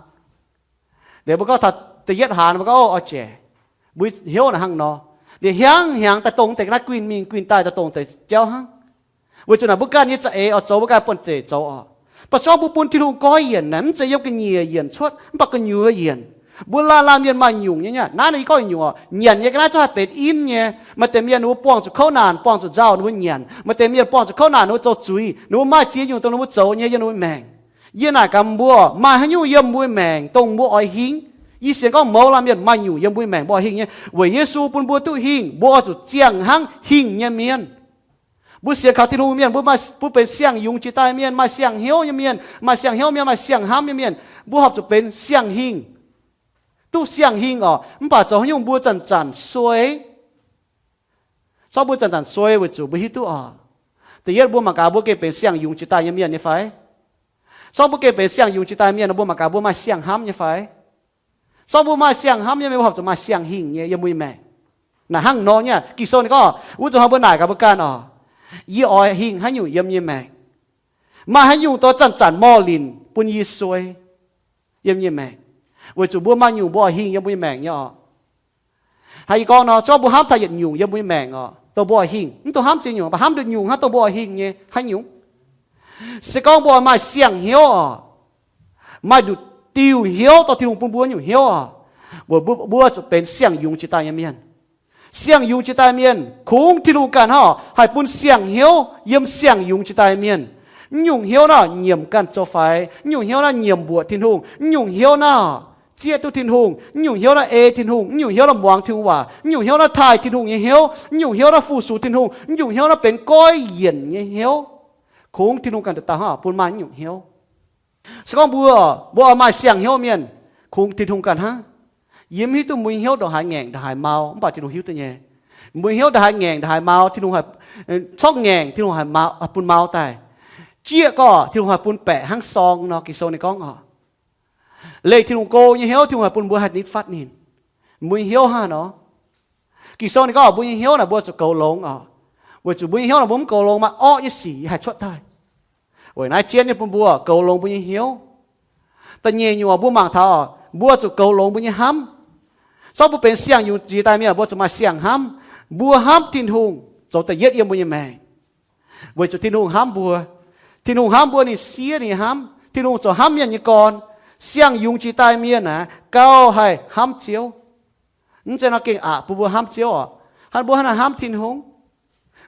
Liuz mbuo gorngv taux da'yietv hlaax mbuo gorngv, Ov, oix jaic. Mbuo hnyouv naaic hnangv nor. Liuz hnyangx hnyangx daaih dongh deix ga'naaiv guinh mingh guinh daaih, daaih dongh deix jauv hnangv. Weic zuqc naaic mbuo ganh nyei za'eix oix zoux mbuo ganh buonv-zeic zoux oc. Mv baac se gorngv mbuo bun Tin-Hungh goiv yienc naaic, mv zeiz yiem ga'nyiec yienc cuotv, mv baac gu'nyuoz yienc. Mbuo laanh laanh mienh maaih nyungc nyei. Naaiv yie gorngv nyungc oc, nyanc nyei ga'naaiv zungv haih benx inv nyei. Maaih deix mienh ninh mbuo buangh zuqc kouv naanc, buangh zuqc nzauh ninh mbuo nyanc. Maaih deix mienh buangh zuqc kouv naanc ninh mbuo zoux zuiz, ninh mbuo maaih ziex nyungc dongh ninh mbuo zoux nyei yiem ninh mbuo maengc. Yie naaic gaax mbuo, maaih haaix nyungc yiem mbuo maengc dongh mbuo oix hingh? Yie sienx gorngv mouz laanh mienh maaih nyungc yiem mbuo maengc mbuo oix hingh nyei. Weic Yesu bun mbuo duqv hingh, mbuo oix zuqc ziangh hnangv hingh nyei mienh. Mbuo sienx kaux Tin-Hungh mienh, mbuo maaih, mbuo benx siang-yungz jiex daaih mienh, maaih siang-hnyouv nyei mienh, maaih siang-hnyouv mienh, maaih siang-hnamv nyei mienh. Mbuo horpc zuqc benx siang-hingh, duqv siang-hingh oc. Mv baac zoux haaix nyungc mbuo zanc-zanc suei? Zorngv mbuo zanc-zanc suei weic zuqc mbuo hiuv duqv oc, da'yietv mbuo mangc gaax mbuo gengh benx siang-yungz jiex daaih nyei mienh nyei fai? Zorngv mbuo gengh benx siang-yungz jiex daaih mienh, mbuo mangc gaax mbuo maaih siang-hnamv nyei fai? Zorngv mbuo maaih siang-hnamv nyei mienh, mbuo horpc zuqc maaih siang-hingh nyei yiem mbuo nyei maengc. Naaic hnangv nor nyei, Ging-Sou ninh gorngv, wuov zuqc hnoi mbuo naaic gaax mbuo ganh oc, yie oix hingh haaix nyungc yiem nyei maengc? Maaih haaix nyungc dongh zanc-zanc morh linc bun yie suei yiem nyei maengc? Weic zuqc mbuo maaih nyungc mbuo oix hingh yiem mbuo nyei maengc nyei oc. Hnangv yie gorngv nor, zorngv mbuo hnamv taux yietc nyungc yiem mbuo nyei maengc oc, dongh mbuo oix hingh, mv dungx hnamv ziex nyungc, mv baac hnamv nduqc nyungc hnangv dongh mbuo oix hingh nyei haaix nyungc? Se gorngv mbuo oix maaih siang-hnyouv oc, maaih nduqc diuh hnyouv dorh Tin-Hungh bun mbuo nyungc hnyouv oc, mbuo, mbuo zuqc benx siang-yungz jiex daaih nyei mienh. Siang-yungz jiex daaih mienh, kungx Tin-Hungh ganh hnangv haih bun siang-hnyouv yiem siang-yungz jiex daaih mienh. Mv nyungc hnyouv naaiv nyiemc ganh zoux faix. Mv nyungc hnyouv naaiv nyiemc mbuoqc Tin-Hungh. Mv nyungc hnyouv naaiv zieqv duqv Tin-Hungh. Mv nyungc hnyouv naaiv ei Tin-Hungh. Mv nyungc hnyouv naaiv muangx Tin-Hungh waac. Mv nyungc hnyouv naaiv taaih Tin-Hungh nyei hnyouv. Mv nyungc hnyouv naaiv fu-sux Tin-Hungh. Mv nyungc hnyouv naaiv benx goiv yienc nyei hnyouv. Kungx Tin-Hungh ganh dauh dauh hnangv bun maaih mv nyungc hnyouv. Se gorngv mbuo, mbuo oix maaih siang-hnyouv mienh, kungx Tin-Hungh ganh hnangv. Yie mv hiuv duqv mbuo nyei hnyouv ndongc haaix ngaengc, ndongc haaix mau, mv baac Tin-Hungh hiuv duqv nyei. Mbuo nyei hnyouv ndongc haaix ngaengc, ndongc haaix mau, Tin-Hungh haih, corngv ngaengc Tin-Hungh haih bun mau daaih. Jieqv gorqv Tin-Hungh haih bun baeqc hnangv sorng nor, Ging-Sou ninh gorngv oc. Leih Tin-Hungh go nyei hnyouv, Tin-Hungh haih bun mbuo haih nitv fatv ninh. Mbuo nyei hnyouv hnangv nor. Ging-Sou ninh gorngv mbuo nyei hnyouv naaic mbuo zuqc goux longx oc. Weic zuqc mbuo nyei hnyouv naaic mbuo mv goux longx, maaih orqv nyei sic haih cuotv daaih. Weic naaiv jienv nyei bun mbuo goux longx mbuo nyei hnyouv. Da'nyeic nyungc mbuo mangc taux, mbuo zuqc goux longx mbuo nyei hnamv. Corc mbuo benx siang-yungz jiex daaih mienh, mbuo zuqc maaih siang-hnamv. Mbuo hnamv Tin-Hungh zoux da'yietv yiem mbuo nyei maengc. Weic zuqc Tin-Hungh hnamv mbuo. Tin-Hungh hnamv mbuo, ninh siev ninh nyei hnamv. Tin-Hungh zoux hnamv mienh nyei gorn. Siang-yungz jiex daaih mienh aeqv, gauh haih hnamv Ziouv. Mv zeiz nor gengh aqc bun mbuo hnamv Ziouv oc. Hnangv mbuo hnangv naaiv hnamv Tin-Hungh.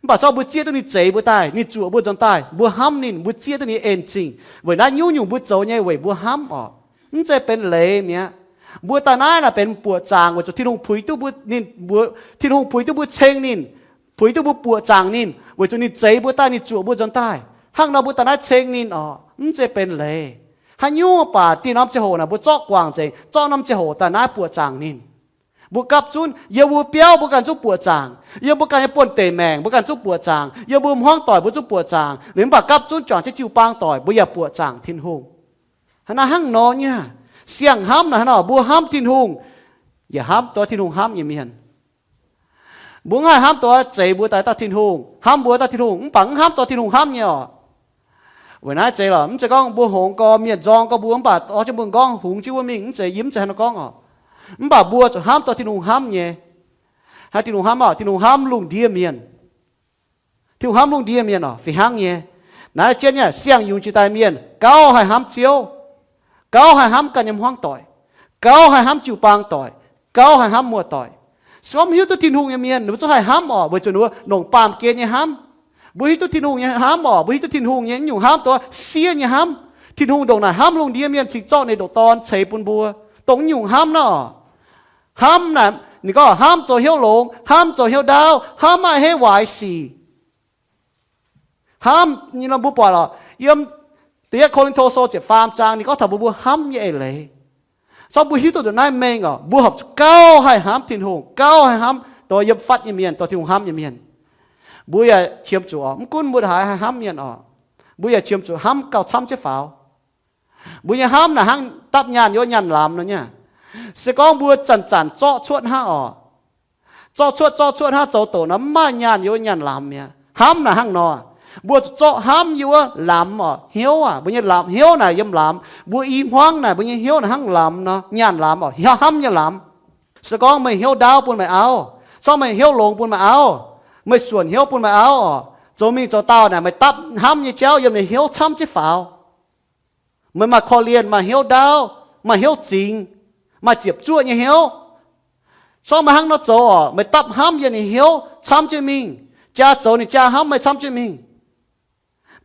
Mv baac corc mbuo zieqv duqv ninh zeix mbuo daaih, ninh zuoqc mbuo nzuonx daaih, mbuo hnamv ninh, mbuo zieqv duqv ninh en zingh. Weic naaiv nyungc-nyungc mbuo zoux nyei weic mbuo hnamv oc. Mv zeiz benx leiz mi'aqv. Mbuo daaih naaiv naaic benx buoqc zaangc weic zuqc Tin-Hungh puix duqv mbuo, ninh, mbuo, Tin-Hungh puix duqv mbuo ceng ninh, puix duqv mbuo buoqc zaangc ninh, weic zuqc ninh zeix mbuo daaih, ninh zuoqc mbuo nzuonx daaih. Hnangv nor mbuo daaih naaiv ceng ninh oc, mv zeiz benx leiz. Haaix nyungc baac dieh norm ziangh hoc naaic mbuo zorqv guangc nzengc, zorqv norm ziangh hoc daaih naaiv buoqc zaangc ninh. Mbuo gapv zunv yiem mbuo biauv mbuo ganh zungv buoqc zaangc, yiem mbuo ganh nyei buonv-deic maengc mbuo ganh zungv buoqc zaangc, yiem mbuo hmuangv doic mbuo zungv buoqc zaangc, liuz mv baac gapv zunv juangc jienv jiu-baang doic mbuo yaac buoqc zaangc Tin-Hungh. Hnangv naaiv hnangv nor nyei. Siang-hnamv naaic hnangv nor, mbuo hnamv Tin-Hungh yaac hnamv duqv Tin-Hungh hnamv nyei mienh. Mbuo mv haih hnamv duqv zeix mbuo daaih dauh Tin-Hungh, hnamv mbuo dauh Tin-Hungh mv baac mv hnamv duqv Tin-Hungh hnamv nyei oc. Weic naaiv zeiz lorqc, mv zeiz gorngv mbuo hngongx gorx, mienh nzorng gorx mbuo mv baac orv jienv mbuo nqorngv hungx jienv wuov mingh, mv zeiz, yie mv zeiz hnangv nor gorngv oc. Mv baac mbuo zuqc hnamv duqv Tin-Hungh hnamv nyei. Hnangv Tin-Hungh hnamv oc, Tin-Hungh hnamv lungh ndiev mienh. Tin-Hungh hnamv lungh ndiev mienh oc, fih hnangv nyei. Naaiv jienv nyei siang-yungz jiex daaih mienh gauh haih hnamv Ziouv, gauh haih hnamv ganh nyei hmuangv doic, gauh haih hnamv jiu-baang doic, gauh haih hnamv muoz-doic. Se gorngv mv hiuv duqv Tin-Hungh nyei mienh, ninh mbuo zungv haih hnamv oc, weic zuqc ninh mbuo longc baamh gen nyei hnamv. Mbuo hiuv duqv Tin-Hungh nyei hnamv oc, mbuo hiuv duqv Tin-Hungh nyei nyungc hnamv, duqv siev nyei hnamv. Tin-Hungh ndongc naaic hnamv lungh ndiev mienh cingx zorqv ninh ndoqc Dorn ceix bun mbuo, dongh nyungc hnamv naaiv oc. Hnamv naaic ninh gorngv hnamv zoux hnyouv longx, hnamv zoux hnyouv ndaauv, hnamv maaih heiv waaic sic. Hnamv nyei nor mbuo buatc oc, yiem Da'yietv Ko^lin^to Sou ziepc faam zaang ninh gorngv taux mbuo, mbuo hnamv nyei eix leiz. Corc mbuo hiuv duqv ndongc naaiv mengh oc, mbuo horpc zuqc gauh haih hnamv Tin-Hungh, gauh haih hnamv dongh yiem fatv nyei mienh, dongh Tin-Hungh hnamv nyei mienh. Mbuo yaac qiemx zuqc oc, mv gunv mbuo haaix haih hnamv mienh oc, mbuo yaac qiemx zuqc hnamv gauh camv jienv faaux. Mbuo nyei hnamv naaic hnangv dapv nyaanh yiem wuov nyaanh lamz nor nyei. Se gorngv mbuo zanc-zanc zorqv cuotv hnangv oc, zorqv cuotv zorqv cuotv hnangv zoux douc nor, mv maaih nyaanh yiem wuov nyaanh lamz mi'aqv. Hnamv naaic hnangv nor, mbuo zuqc zorqv hnamv yiem wuov lamz oc, hnyouv aac, mbuo nyei lamz, hnyouv naaic yiem lamz. Mbuo i hmuangv naaic, mbuo nyei hnyouv naaic hnangv lamz nor, nyaanh lamz oc, hnamv nyei lamz. Se gorngv meih hnyouv ndaauv bun meih auv, se gorngv meih hnyouv longx bun meih auv, meih suonc hnyouv bun meih auv oc, zoux mingh zoux daauh naaic meih dapv hnamv nyei jauv yiem ninh hnyouv camv jienv faaux. Meih maaih korv-lienh, maaih hnyouv ndaauv, maaih hnyouv zingx, maaih ziepc zuoqv nyei hnyouv. Se gorngv meih hnangv nor zoux oc, meih dapv hnamv yiem ninh hnyouv camv jienv mingh, jaa zoux ninh jaa hnamv meih camv jienv mingh.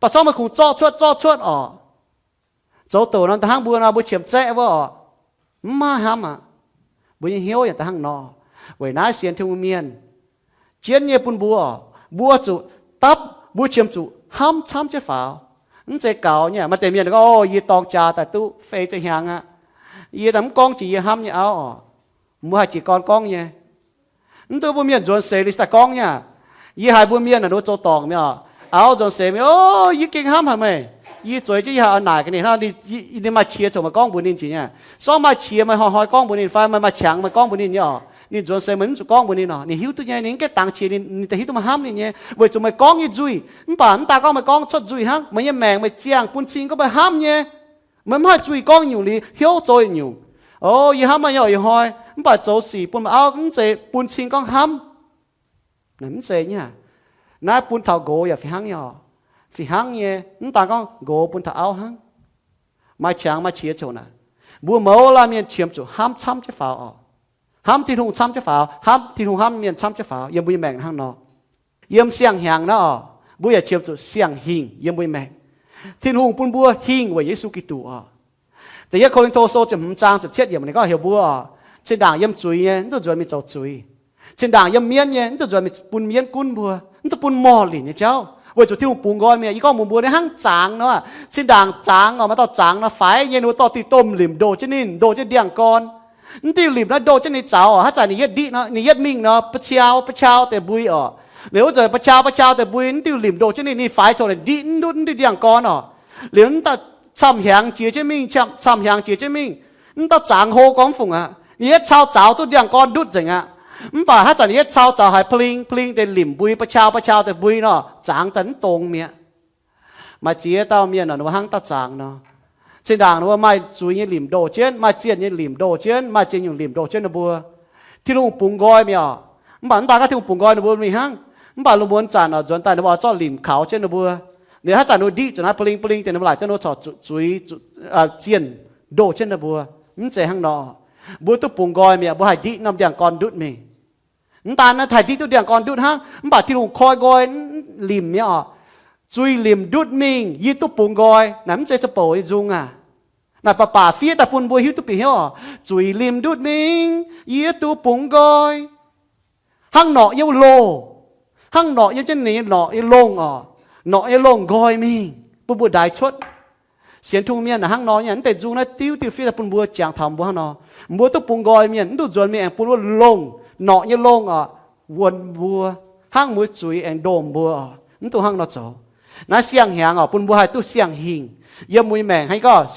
Mv baac se gorngv meih kungx zorqv cuotv zorqv cuotv oc, zoux douc nor da'hnangv mbuo nor, mbuo qiemx zaeqv wuov oc, mv maaih hnamv aqv. Mbuo nyei hnyouv yaac da'hnangv nor. Weic naaiv sienx Tin-Hungh mienh, jienv nyei bun mbuo oc, mbuo zuqc dapv, mbuo qiemx zuqc hnamv camv jienv faaux. Mv zeiz gaux nyei. Maaih deix mienh gorngv, o, yie dorng jaa daaih duqv feix ziepc hnyangx aqv, yie daaih mv gorngv jiex yie hnamv nyei auv oc. Mbuo haih jiez gorn gorngv nyei. Mv duqv mbuo mienh nzuonx seix liuz daaih gorngv nyei aqv. Yie haiz mbuo mienh naaic ninh mbuo zoux dorngc mi'aqv oc, auv nzuonx seix mingh, o, yie gengh hnamv haic meih. Yie zueiz jienv yie haiz oix naaic gaax ninh hnangv, ninh maaih qiex ziouc meih gorngv mbuox ninh njiec nyei. Se gorngv maaih qiex meih hnoi-hnoi gorngv mbuox ninh fai meih maaih qangx meih gorngv mbuox ninh nyei oc. Ninh nzuonx seix meih mv zuqc gorngv mbuox ninh oc. Ninh hiuv duqv nyei, ninh mv gaengh dangx qiex ninh, ninh daaih hiuv duqv meih hnamv ninh nyei, weic zuqc meih gorngv nyei nzuih. Mv baac mv daaih gorngv meih gorngv cuotv nzuih hnangv, meih nyei maengc meih ziangh bun cing gorngv meih hnamv nyei. Meih mv haih zuih gorngv nyungc liuz hnyouv zoux yietc nyungc. O, yie hnamv meih nyei oc, ih hnoi, mv baac zoux sic bun meih auv mv zeiz bun cing gorngv hnamv. Mv zeiz nyei. Naaiv bun taux nqox yaac fih hnangv nyei oc. Fih hnangv nyei, mv daan gorngv nqox bun taux auv hnangv. Maaih qangx maaih qiex ziouc naaic, mbuo mouz laanh mienh qiemx zuqc hnamv camv jienv faaux oc. Hnamv Tin-Hungh camv jienv faaux, hnamv Tin-Hungh hnamv mienh camv jienv faaux yiem mbuo nyei maengc hnangv nor. Yiem siang-hnyangx naaiv oc, mbuo yaac qiemx zuqc siang-hingh yiem mbuo nyei maengc. Tin-Hungh bun mbuo hingh weic Yesu Giduc oc. Da'yietv Ko^lin^to Sou ziepc hmz zaang ziepc cietv yiemc ninh gorngv heuc mbuo oc, zinh ndaangc yiem zuiz nyei mv dungx nzuonx mingh zoux zuiz. Zinh ndaangc yiem mienv nyei mv dungx nzuonx mingh bun mienv gunv mbuo, mv dungx bun morh linc nyei jauv, weic zuqc Tin-Hungh bungx nqoi mi'aqv. Yie gorngv mbuox mbuo, ninh hnangv zangx nor, zinh ndaangc zangx oc, maaih dauh zangx nor faix nyei, ninh mbuo dorh diuh domh limc ndoh jienv ninh, ndoh jienv ndiangx-gorn. Mv diuh limc naaiv ndoh jienv ninh zaux oc, haaix zanc ninh yietv ndiqv nor, ninh yietv mingh nor, ba'qau ba'qau deix mbui oc. Liuz wuov zanc ba'qau ba'qau deix mbui, mv diuh limc ndoh jienv ninh, ninh faix coux naaic ndiqv mv ndutv mv diuh ndiangx-gorn oc. Liuz mv daaih camv-hnyangx jiex jienv mingh, camv-hnyangx jiex jienv mingh, mv dauh zangx hlo gorngv mv fungc aqv. Ninh yietv cau zaux duqv ndiangx-gorn ndutv nzengc aqv. Mv baac haaix zanc ninh yietv cau zaux haiz pa'ling pa'ling deix limc mbui, ba'qau ba'qau deix mbui nor, zangx daaih mv dongz mi'aqv. Maaih ziex dauh mienh oc, ninh mbuo hnangv dauh zangx nor. Zinh ndaangc ninh mbuo maaih zuiz nyei limc ndoh jienv, maaih zienh nyei limc ndoh jienv, maaih ziex nyungc limc ndoh jienv ninh mbuo. Tin-Hungh bungx nqoi mi'aqv oc. Mv baac mv daaih gorngv Tin-Hungh bungx nqoi ninh mbuo mingh hnangv. Mv baac lungh muonz zanc oc, nzuonx daaih ninh mbuo oix zorqv limc kaux jienv ninh mbuo. Liuz haaix zanc ninh mbuo ndiqv zuqc naaiv ba'ling ba'ling deix, ninh mbuo laaic duqv ninh mbuo corc zuqc zuiz, zienh ndoh jienv ninh mbuo. Mv zeiz hnangv nor. Mbuo duqv bungx nqoi mi'aqv, mbuo haih ndiqv norm ndiangx-gorn ndutv mingh. Mv daan naaiv haih ndiqv duqv ndiangx-gorn ndutv hnangv, mv baac Tin-Hungh koi nqoi limc mi'aqv oc. Zuiz limc ndutv mingh, yie duqv bungx nqoi. Naaic mv zeiz za'bouc nyei nzung aac. Naaic baac baac fiev daaih bun mbuo hiuv duqv bieqc hnyouv oc. Zuiz limc ndutv mingh, yie duqv bungx nqoi. Hnangv norqc yiem loh, hnangv norqc yiem jienv ninh nyei norqc nyei longh oc. Norqc nyei longh nqoi mingh bun mbuo ndaix cuotv. Sienx Tin-Hungh mienh naaic hnangv nor nyei, mv deix nzung naaiv diuv diuh fiev daaih bun mbuo jangx taux mbuo hnangv nor. Mbuo duqv bungx nqoi mienh, mv dungx nzuonx mingh aengx bun wuov longh, norqc nyei longh oc, wuonx mbuo, hnangv mueiz zuiz aengx ndomh mbuo oc. Mv dungx hnangv nor zoux. Naaiv siang-hnyangx oc, bun mbuo haih duqv siang-hingh yiem mbuo nyei maengc. Hnangv gorngv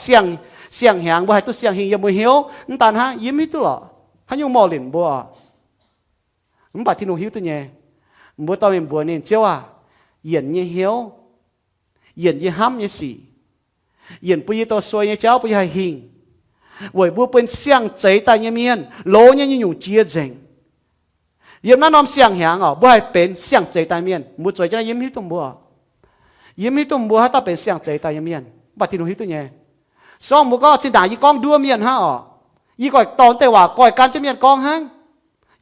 siang-hnyangx mbuo haih duqv siang-hingh yiem mbuo hnyouv. Mv daan hnangv yie mv hiuv duqv lorqc, haaix nyungc morh linc mbuo oc. Mv baac Tin-Hungh hiuv duqv nyei. Mbuo dorh mingh mbuox ninh, Ziouv aah, yienc yie nyei hnyouv, yienc yie hnamv nyei sic, yienc bun yie dorh suei nyei jauv bun yie haih hingh, weic mbuo benx siang-zeix daaih nyei mienh, loz nyei nyungc-nyungc jiex nzengc. Yiem naaiv norm siang-hnyangx oc, mbuo haih benx siang-zeix daaih mienh. Mbuo zueiz jienv naaiv yie mv hiuv duqv mbuo, yie mv hiuv duqv mbuo haaix dauh benx siang-zeix daaih nyei mienh. Mv baac Tin-Hungh hiuv duqv nyei. Se gorngv mbuo gorngv zinh ndaangc yie gorngv nduov mienh hnangv oc, yie goiv dorh deix waac goiv gan jienv mienh gorngv hnangv,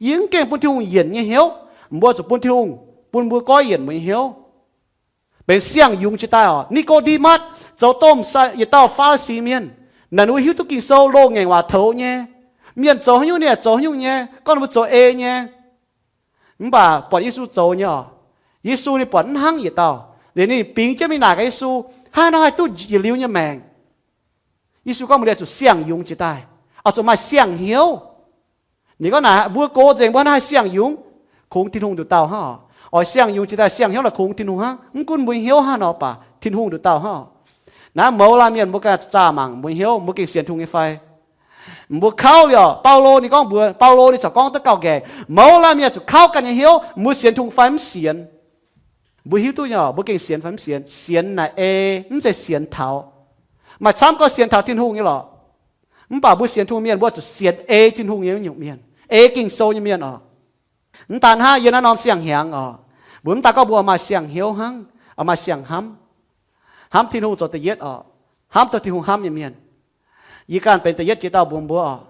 yie mv gengh bun Tin-Hungh yienc nyei hnyouv. Mbuo zuqc bun Tin-Hungh bun mbuo goiv yienc mbuo nyei hnyouv. Benx siang-yungz jiex daaih oc. Ni^ko^nde^matv zoux domh yietc dauh Faa^li^si mienh. Naaic ninh mbuo hiuv duqv Ging-Sou loz-ngaengc waac toux nyei. Mienh zoux haaix nyungc ninh yaac zoux haaix nyungc nyei, gorngv ninh mbuo zoux ei nyei. Mv baac buatc Yesu zoux nyei oc. Yesu ninh buatc mv hnangv yietc dauh. Liuz ninh bingx jienv mingh naaic gaax Yesu, Haaix nor haih duqv yietc liuz nyei maengc? Yesu gorngv mbuox ninh zuqc siang-yungz jiex daaih, oix zuqc maaih siang-hnyouv. Ninh gorngv naaic, mbuo gox nzengc mbuo hnangv haih siang-yungz? Kungx Tin-Hungh nduqc dauh hnangv oc. Oix siang-yungz jiex daaih, siang-hnyouv naaic kungx Tin-Hungh hnangv. Mv gunv mbuo nyei hnyouv hnangv nor baac Tin-Hungh nduqc dauh hnangv oc. Naaiv mouz laanh mienh mbuo ganh zaah mangc mbuo nyei hnyouv, mbuo gengh sienx Tin-Hungh nyei fai? Mbuo kauv liuz oc, Baulo ninh gorngv mbuox, Baulo ninh corc gorngv duqv gauh nqaengc, mouz laanh mienh zuqc kauv ganh nyei hnyouv, mbuo sienx Tin-Hungh fai mv sienx. Mbuo hiuv duqv nyei oc, mbuo gengh sienx fai mv sienx. Sienx naaic ei, mv zeiz sienx taux. Maaih camv gorngv sienx taux Tin-Hungh nyei lorqc. Mv baac mbuo sienx Tin-Hungh mienh mbuo zuqc sienx ei Tin-Hungh nyei nyungc mienh, ei Ging-Sou nyei mienh oc. Mv daan hnangv, yiem naaiv norm siang-hnyangx oc, mbuo mv daan gorngv mbuo oix maaih siang-hnyouv hnangv, oix maaih siang-hnamv. Hnamv Tin-Hungh zoux da'yietv oc. Hnamv taux Tin-Hungh hnamv nyei mienh. Yie ganh benx da'yietv jiex dauh mbuox mbuo oc,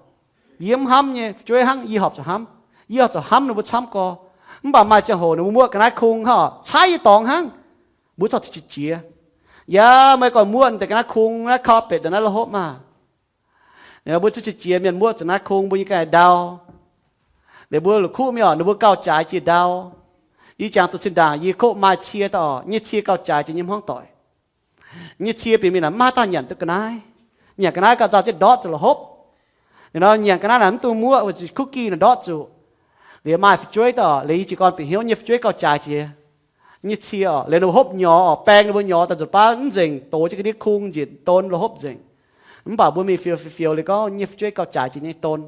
yie mv hnamv nyei fu'jueiv hnangv, yie horpc zuqc hnamv. Yie horpc zuqc hnamv ninh mbuo camv gorx. Mv baac maaih ziangh hoc ninh mbuo muoqv ga'naaiv kung hnangv oc, caaiv yie dorngx hnangv. Mbuo corc qiex jiez. Yaac meih gorx muoqv deix ga'naaiv kung, naaiv carpet, naaiv lo hopv maah. Mbuo zuqc qiex jiez, mienh muoqv zuqc naaiv kung, mbuo nyei ga'naaiv ndau. Liuz mbuo la'kuqv mingh oc, ninh mbuo gauh jaaix jiex ndau. Yie jangx duqv zinh ndaangc yie koqv maaih cie daaih oc, nyei cie gauh jaaix jiex nyei hmuangv doic. Nyei cie bieqc mingh naaic maiv maaih dauh nyanc duqv ga'naaiv. Nyanc ga'naaiv gauh nzauh jienv ndortv zuqc lo hopv. Ninh nor nyanc ga'naaiv naaic mv dungx muoqv, weic zuqc cookie naaic ndortv zuqc. Liuz maaih fu'jueiv daaih oc, liuz yie jiez gorn bieqc hnyouv nyei fu'jueiv gauh jaaix jiex. Nyei cie oc, liuz ninh mbuo hopv nyorx oc, baeng ninh mbuo nyorx daaih nzunc baav mv nzengc, dox jienv ga'ndiev kung njiec don lo hopv nzengc. Mv baac mbuo mingh fiou fiou liuz gorngv nyei fu'jueiv gauh jaaix jiex nyei don.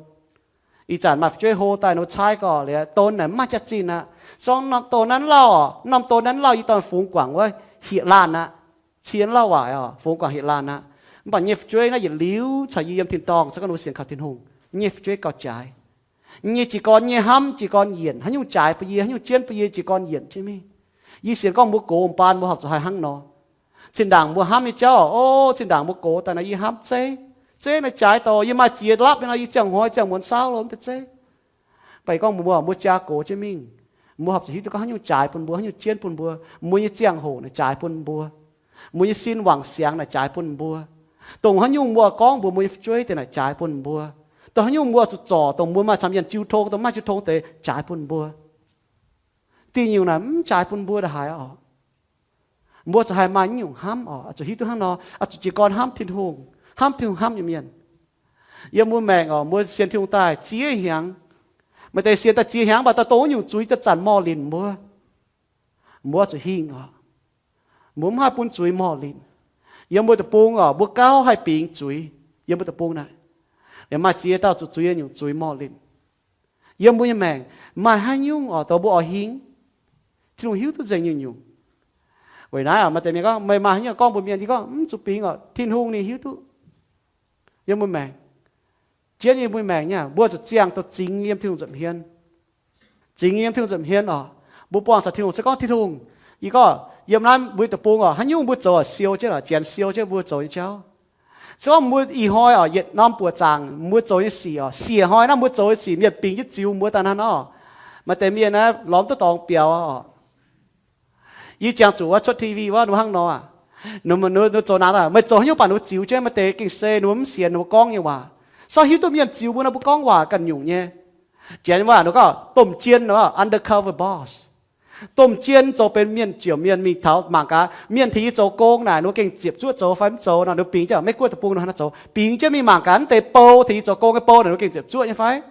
Ih zanc maaih fu'jueiv hlo daaih ninh mbuo caaiv gorx liuz don naaic mv maaih jaax-zinh aqv. Zorngv norm don naaiv lauh oc, norm don naaiv lauh yie dorh fungx guangc wuov hieh laanh aqv. Cie lauh waaic oc, fungx guangc hieh laanh aqv. Mv baac nyei fu'jueiv naaiv yietc liuz caux yie yiem tin-dorngh, se gorngv ninh mbuo sienx kaux Tin-Hungh, nyei fu'jueiv gauh jaaix. Nyei jiez gorn nyei hnamv, jiez gorn yienc, haaix nyungc jaaix bun yie, haaix nyungc jienv bun yie, jiez gorn yienc jienv mingh. Yie sienx gorngv mbuo gox baan mbuo horpc zuqc haih hnangv nor. Zinh ndaangc mbuo hnamv nyei jauv, o, zinh ndaangc mbuo gox daaih nor yie hnamv zeiv. Zeiv naaiv jaaix douh, yie maaih ziex lapv nyei nor yie ziangh hoc ziangh muonz saauv lo mv deix zeiv. Baac yie gorngv mbuox mbuo, mbuo jaa gox jienv mingh, mbuo horpc zuqc hiuv duqv gorngv haaix nyungc jaaix bun mbuo, haaix nyungc jienv bun mbuo, mbuo nyei ziangh hoc naaic jaaix bun mbuo, mbuo nyei sin wangc siangx naaic jaaix bun mbuo, dongh haaix nyungc mbuo gorngv mbuox mbuo nyei fu'jueiv deix naaic jaaix bun mbuo, dongh haaix nyungc mbuo zuqc zorc, dongh mbuo maaih camv mienh jiu tong, dongh maaih jiu tong deix jaaix bun mbuo. Diuh nyungc naaic mv jaaix bun mbuo ndongc haaix oc. Mbuo zuqc haih maaih nyungc hnamv oc, zuqc hiuv duqv hnangv nor, zuqc jiez gorn hnamv Tin-Hungh, hnamv Tin-Hungh hnamv nyei mienh. Yiem mbuo maengc oc, mbuo sienx Tin-Hungh daaih ziex hnyangx, maaih deix sienx daaih ziex hnyangx mv baac daaih dongh wuov nyungc zuiz zanc-zanc morh linc mbuo. Mbuo zuqc hingh oc. Mbuo mv haih bun zuiz morh linc. Yiem mbuo deic-bung oc, mbuo gauh haih bingx zuiz. Yiem mbuo deic-bung naaic, maaih ziex dauh zuqc zuiz nyungc zuiz morh linc. Yiem mbuo nyei maengc maaih haaix nyungc oc, dongh mbuo oix hingh, Tin-Hungh hiuv duqv nzengc nyungc-nyungc. Weic naaiv maaih deix mienh gorngv, meih maaih haaix nyungc gorngv mbuox mienh? Yie gorngv, mv zuqc bingx oc, Tin-Hungh ninh hiuv duqv. Yiem mbuo maengc, jienv yiem mbuo maengc nyei, mbuo zuqc ziangh dongh zingx yiem Tin-Hungh nza'hmien. Zingx yiem Tin-Hungh nza'hmien oc. Mbuo buangh caux Tin-Hungh se gorngv, Tin-Hungh, yie gorngv, yiem naaiv mbuo deic-bung oc, haaix nyungc mbuo zoux siou jienv oc, janx siou jienv mbuo zoux nyei jauv. Se gorngv mbuo ih hnoi oc, yietc norm buoqc zaangc mbuo zoux nyei sic oc, siec hnoi naaiv mbuo zoux nyei sic mienh bingx jienv ziux mbuo daaih hnangv nor, maaih deix mienh naaiv lorz duqv dorngx biaux oc. Yie jangx zuqc wuov cuotv T V wuov ninh mbuo hnangv nor aqv. Ninh mbuo zoux naaic, meih zoux haaix nyungc baac ninh mbuo ziux jienv, maaih deix gengh se ninh mbuo mv sienx ninh mbuo gorngv nyei waac. Se gorngv hiuv duqv mienh ziux mbuo nor, mbuo gorngv waac ganh nyungc nyei. Janx waac ninh gorngv domh jien, undercover boss. Domh jien zoux benx mienh ziouc mienh mingh taux mangc gaax mienh tengx yie zoux gong naaic, ninh mbuo gengh ziepc zuoqv zoux fai mv zoux nor, ninh mbuo bingx jienv, Meiv-Guoqv deic-bung ninh hnangv zoux, bingx jienv mingh mangc gaax mv deix bou tengx yie zoux gong nyei bou naaic, ninh mbuo gengh ziepc zuoqv nyei fai.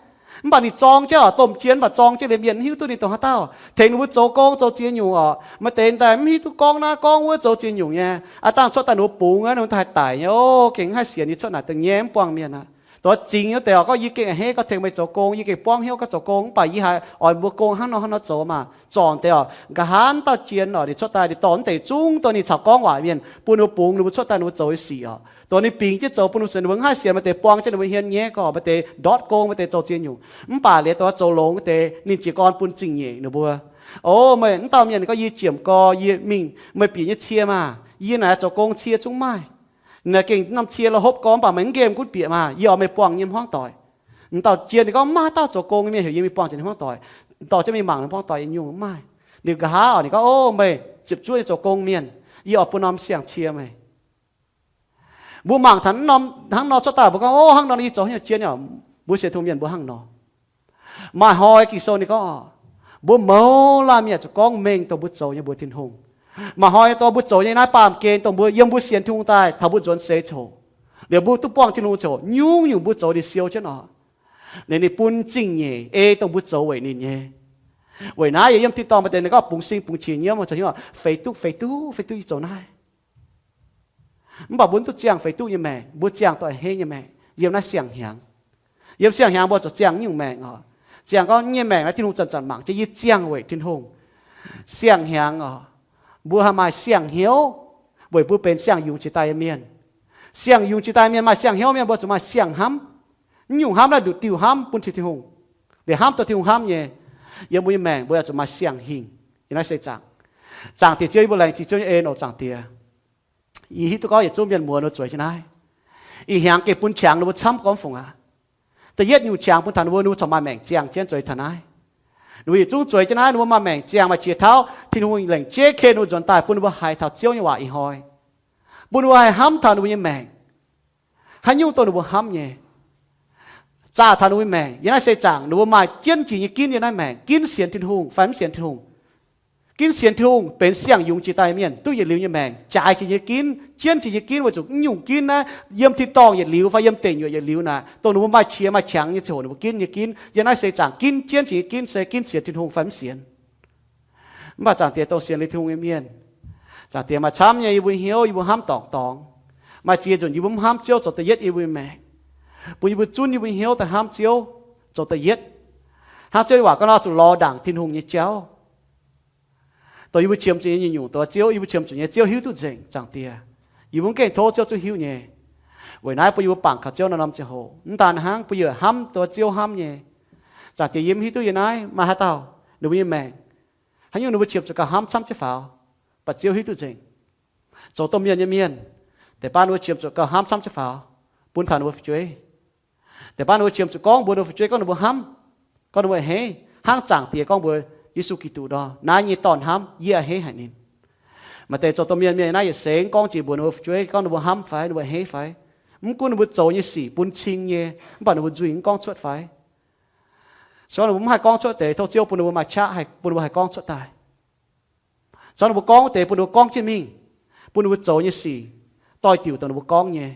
Mv baac ninh zorng jienv oc, domh jien mv baac zorng jienv liuz mienh mv hiuv duqv ninh dongh haaix dauh tengx ninh mbuo zoux gong zoux ziex nyungc oc. Maaih deix daaih mv hiuv duqv gorngv naaiv gorngv wuov zoux ziex nyungc nyei, aav dangh cuotv daaih ninh mbuo bungx, ninh mbuo haih daic nyei. O, gengh mv haih sienx, yie cuotv naaic da'nyeic mv buangh mienh aqv. Dongh zingx nyei wuov deix oc, gorngv yie gengh a'hneiv gorngv tengx meih zoux gong, yie gengh buangv hnyouv gorngv zoux gong, mv baac yie haiz oix mbuo gong hnangv nor hnangv nor zoux maah. Zorngc deix oc, nqa'haav dauh jien oc, ninh cuotv daaih ninh dorh mv deix zungv dongh ninh caux gorngv waac mienh bun ninh mbuo bungx, ninh mbuo cuotv daaih ninh mbuo zoux nyei sic oc. Dongh ninh bingx jienv zoux bun ninh mbuo sienx, ninh mbuo mv haih sienx, maaih deix buang jienv ninh mbuo hmien nyei gorngv, maaih deix ndortv gong, maaih deix zoux ziex nyungc. Mv baac liuz dongh zoux longx deix ninh jiez gorn bun zingh nyeic ninh mbuo. O, meih mv dauh mienh gorngv, yie jiemc gorx, yie mingh meih bieqc nyei cie maah, yie naaic zoux gong cie zungv maaih. Naaic gengh norm cie la'hopv gorx, mv baac meih mv nqemh gunv bieqc maah, yie oix meih buangh nyei hmuangv doic. M'dauh jien ninh gorngv, mv maaih dauh zoux gong nyei mienh heuc yie mingh buangh jiex ninh hmuangv doic, dorh jienv mingh mangc ninh hmuangv doic nyungc, mv maaih. Liuz nqa'haav oc, ninh gorngv, O, meih ziepc zuoqv nyei zoux gong mienh, yie oix bun norm siang-cie meih. Mbuo mangc taux hnangv nor cuotv daaih, mbuo gorngv, O, hnangv nor yie zoux haaix nyungc jien nyei. Mbuo sienx Tin-Hungh mienh mbuo hnangv nor. Maaih hnoi Ging-Sou ninh gorngv, mbuo mouz laanh mienh zuqc gorngv mengh dongh mbuo zoux nyei mbuox Tin-Hungh. Maaih hnoi dongh mbuo zoux nyei naaiv baamh gen dongh mbuo yiem mbuo sienx Tin-Hungh daaih taux mbuo nzuonx seix coc, liuz mbuo duqv buangh Tin-Hungh coc, nyungc-nyungc mbuo zoux ninh siou jienv oc. Liuz ninh bun zingh nyeic ei dongh mbuo zoux weic ninh nyei. Weic naaiv yie yiem tin-dorngh maaih deix ninh gorngv bungx sing bungx qiex nyiemv, feix duqv, feix duqv, feix duqv yie zoux naaiv. Mv baac mbuo mv duqv ziangh feix duqv nyei maengc, mbuo ziangh dongh a'hneiv nyei maengc yiem naaiv siang-hnyangx. Yiem siang-hnyangx mbuo zuqc ziangh nyungc maengc oc. Ziangh gorngv nyei maengc naaiv Tin-Hungh zanc-zanc mangc jienv, yie ziangh weic Tin-Hungh. Siang-hnyangx oc, mbuo haih maaih siang-hnyouv weic mbuo benx siang-yungz jiex daaih nyei mienh. Siang-yungz jiex daaih mienh maaih siang-hnyouv mienh, mbuo zuqc maaih siang-hnamv. Mv nyungc hnamv naaiv nduqc diuh hnamv bun Tin-Hungh, liuz hnamv dongh Tin-Hungh hnamv nyei. Yiem mbuo nyei maengc mbuo yaac zuqc maaih siang-hingh yiem naaiv seix zaangc. Zaangc Diex Ziouv, yie mbuo laengz zingh Ziouv nyei en oc, Zaangc Diex. Yie hiuv duqv gorngv yietc zungv mienh muoz ninh zueiz jienv naaiv. Ih hnyangx gengh bun qangx ninh mbuo camv gormx fungc aqv. Da'yietv nyungc qangx bun taux ninh mbuo, ninh mbuo corc maaih maengc ziangh jienv zueiz taux naaiv. Ninh mbuo yietc zungv zueiz jienv naaiv, ninh mbuo maaih maengc ziangh, maaih qiex tauv Tin-Hungh lengc jeiv ken ninh mbuo nzuonx daaih, bun ninh mbuo haiz taux Ziouv nyei waac ih hnoi, bun ninh mbuo haih hnamv taux ninh mbuo nyei maengc. Haaix nyungc dongh ninh mbuo hnamv nyei, zaah taux ninh mbuo maengc. Yiem naaiv seix zaangc ninh mbuo maaih jienv jiex nyei ginv yiem naaiv maengc, ginv sienx Tin-Hungh fai mv sienx Tin-Hungh. Ginv sienx Tin-Hungh benx siang-yungz jiex daaih mienh duqv yietc liuz nyei maengc, jaaix jiex nyei ginv, jienv jiex nyei ginv, weic zuqc nyungc ginv naaiv yiem tin-dorngh yietc liuz fai yiem deic nyuoqc yietc liuz naaic, dongh ninh mbuo maaih qiex maaih qangx nyei ziangh hoc ninh mbuo ginv nyei ginv. Yiem naaiv seix zaangc ginv jienv jiex nyei ginv se ginv sienx Tin-Hungh fai mv sienx. Mv baac Zaangc Diex, dongh sienx liuz Tin-Hungh nyei mienh, Zaangc Diex, maaih camv nyei yie mbuo hnyouv yie mbuo hnamv dorngc dorngx. Maaih ziex nzunc yie mbuo mv hnamv Ziouv zoux da'yietv yiem yie mbuo nyei maengc, bun yie mbuo zunv yie mbuo hnyouv daaih hnamv Ziouv zoux da'yietv. Hnangv Ziouv nyei waac gorngv nor, zuqc lorz ndaangc Tin-Hungh nyei jauv. Dongh yie mbuo qiemx zuqc nyei nyungc-nyungc, dongh Ziouv, yie mbuo qiemx zuqc nyei, Ziouv hiuv duqv nzengc, Zaangc Diex. Yie mbuo mv gaengh tov Ziouv zungv hiuv nyei. Weic naaiv bun yie mbuo bangc kaux Ziouv norm-norm ziangh hoc. Mv daan hnangv, bun yie hnamv dongh Ziouv hnamv nyei. Zaangc Diex, yie mv hiuv duqv yie naaiv maaih haaix dauh ninh mbuo nyei maengc, haaix nyungc ninh mbuo qiemx zuqc gauh hnamv camv jienv faaux, mv baac Ziouv hiuv duqv nzengc. Zoux domh mienh nyei mienh, deix baav ninh mbuo qiemx zuqc gauh hnamv camv jienv faaux bun taux ninh mbuo fu'jueiv. Deix baav ninh mbuo qiemx zuqc gorngv mbuox ninh mbuo fu'jueiv gorngv ninh mbuo hnamv. Gorngv ninh mbuo a'hneiv hnangv Zaangc Diex gorngv mbuox Yesu Giduc nor, naaiv nyei dorn hnamv, yie a'hneiv haic ninh. Maaih deix zoux domh mienh, mienh naaiv yietc seix gorngv jiex mbuox ninh mbuo fu'jueiv gorngv ninh mbuo hnamv fai, ninh mbuo a'hneiv fai. Mv gunv ninh mbuo zoux nyei sic bun cing nyei, mv baac ninh mbuo nzuih mv gorngv cuotv fai. Se gorngv ninh mbuo mv haih gorngv cuotv deix, tov Ziouv bun ninh mbuo maaih qaqv haih, bun ninh mbuo haih gorngv cuotv daaih. Se gorngv ninh mbuo gorngv deix, bun ninh mbuo gorngv jienv mingh, bun ninh mbuo zoux nyei sic doix-diuc dongh ninh mbuo gorngv nyei.